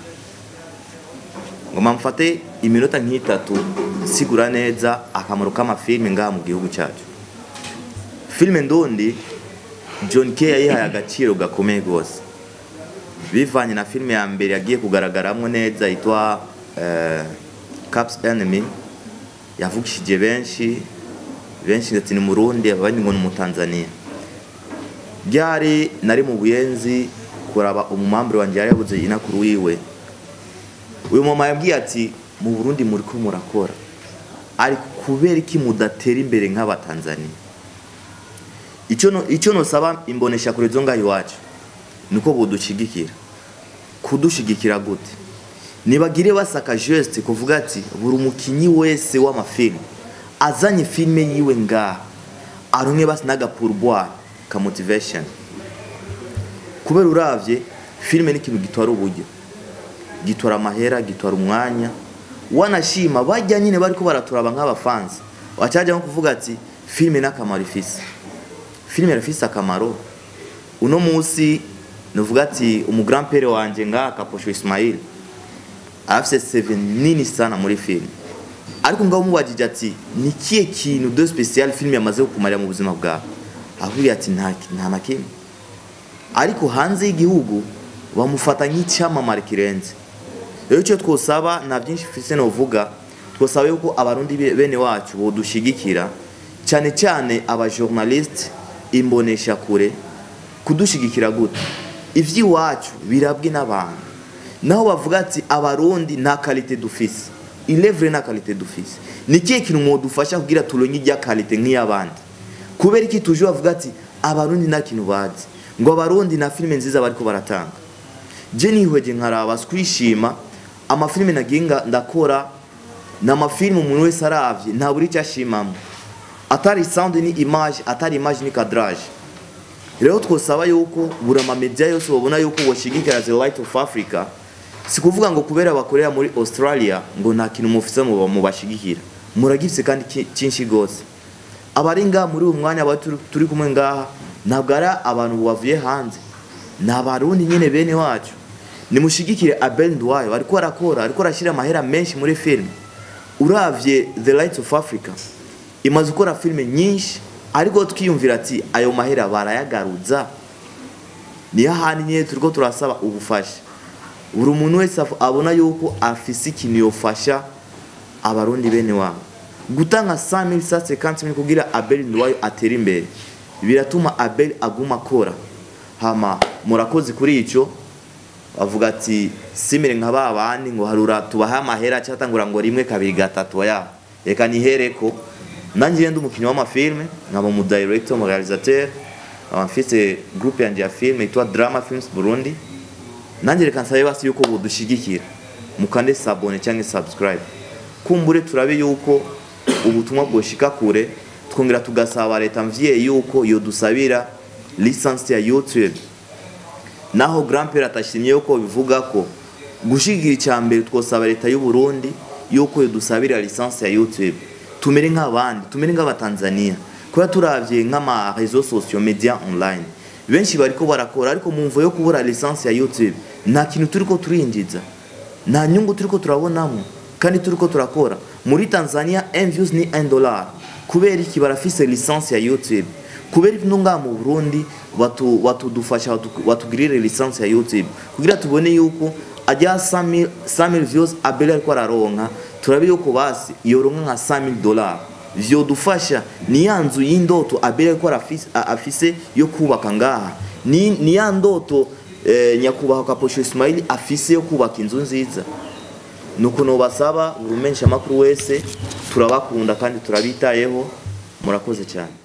Ngoma mfate iminota nk'itatu sigura neza akamaro k'amafilime ngaha mu gihugu cyacu. Filime ndundi John K yayihaye agaciro gakomeye rwose, bivanye na filime ya mbere yagiye kugaragaramwo neza yitwa Caps Enemy, yavugishije benshi benshi, ndetse ni Murundi, abandi ngo ni Umutanzania. Byari nari mu Buyenzi kuraba umumambure wanje yari yabuze inakuru wiwe. Uyu mama yambwiye ati mu Burundi muriko murakora, ariko kubera iki mudatera imbere nk'Abatanzania? Icyo nosaba imbonesha kure zo ngaho iwacu niko bodushigikira. Kudushigikira gute? Nibagire basaka geste kuvuga ati buri umukinyi wese w'amafilme azanye filme yiwe ngaha aronke basi n'aga pourboire ka motivation. Kubera uravye filme ni ikintu gitwara uburyo, gitwara amahera, gitwara umwanya. Wanashima bajya nyine bariko baraturaba nk'abafansi, bacaja nko kuvuga ati filme n'akamaro ifise. Filme irafise akamaro. Uno munsi nuvuga ati umu grand père wanje ngaha Kaposho Ismail afise 7 nini sana muri filme, ariko ngaho mubajije ati ni kiye kintu de special filme yamaze kukumarira mu buzima bwawe, avuga ati nta na kimwe. Ariko hanze y'igihugu bamufata nk'icyamamare kirenze. Rero icyo twosaba nta byinshi mfise novuga, twosaba yuko Abarundi bene wacu bodushigikira, cyane cyane aba journaliste imbonesha kure. Kudushigikira gute? Ivy'iwacu birabwe n'abantu, naho bavuga ati Abarundi nta qualité dufise. Il est vrai, nta qualité dufise. Ni kihe kintu mwodufasha kugira turonke irya qualité nk'iy'abandi? Kubera iki toujours bavuga ati Abarundi nta kintu bazi, ngo Abarundi na filime nziza bariko baratanga? Je nihweje nkaraba kwishima amafilime nagiye ndakora, ni amafilime umuntu wese aravye ntabura icyo ashimamo, atari sound ni image, atari image ni cadrage. Rero twosaba yuko buri ama media yose babona yuko boshigikira The Light of Africa. Si kuvuga ngo kubera bakorera muri Australia ngo nta kintu mufise mubashigikira, muragifise kandi cyinshi gose. Abari ngaha muri uyu mwanya aba turi kumwe ngaha ntabwo ari abantu bavuye hanze, ni Abarundi nyine bene wacu. Nimushigikire Abel Nduwayo, ariko arakora, ariko arashyira amahera menshi muri filime. Uravye The Light of Africa imaze gukora filime nyinshi, ariko twiyumvira ati ayo mahera barayagaruza. Niyo handi nyine turiko turasaba ubufasha. Buri muntu wese abona yuko afise ikintu yofasha Abarundi bene wabo, gutanga 100,000 150,000 kugira Abel Nduwayo atere imbere biratuma Abel aguma akora. Hama murakoze kuri ico. Bavuga ati simire nka babandi ngo harura tubaha amahera cyatangura ngo rimwe kabiri gatatu, oya reka nihereko. Nanjye ndi umukinyi w'amafilme, nkaba mu director, mu réalisateur, nkaba mfise groupe yanje ya filme yitwa Drama Films Burundi. Nanjye reka nsabe basi yuko bodushigikira, mukande s'abonner cyangwa subscribe, kumbure turabe yuko ubutumwa bwoshika kure. Twongera tugasaba leta mvye yuko yodusabira licence ya YouTube. Naho grand père atashimye yuko bivuga ko gushigikira icyambere, twosaba leta y'u Burundi yuko yodusabira licence ya YouTube, tumere nk'abandi, tumere nk'Abatanzania. Kuba turavye nk'ama réseaux sociaux media online benshi bariko barakora, ariko mu mvo yo kubura licence ya YouTube nta kintu turiko turinjiza, nta nyungu turiko turabonamo. Kandi turiko turakora muri Tanzania, 1 views ni $1. Kubera iki? Barafise licence ya YouTube. Kubera iki ngaha mu Burundi batudufasha batugirire licence ya YouTube, kugira tubone yuko ajya 100,000 views Abel ariko araronka, turabe yuko basi yoronka nka $100,000, vyodufasha. Ni ya nzu y'indoto Abel ariko afise yo kubaka ngaha, ni ya ndoto nyakubahwa Kaposho Ismail afise yo kubaka inzu nziza. Nuko nobasaba buri umenyesha makuru wese, turabakunda kandi turabitayeho. Murakoze cyane.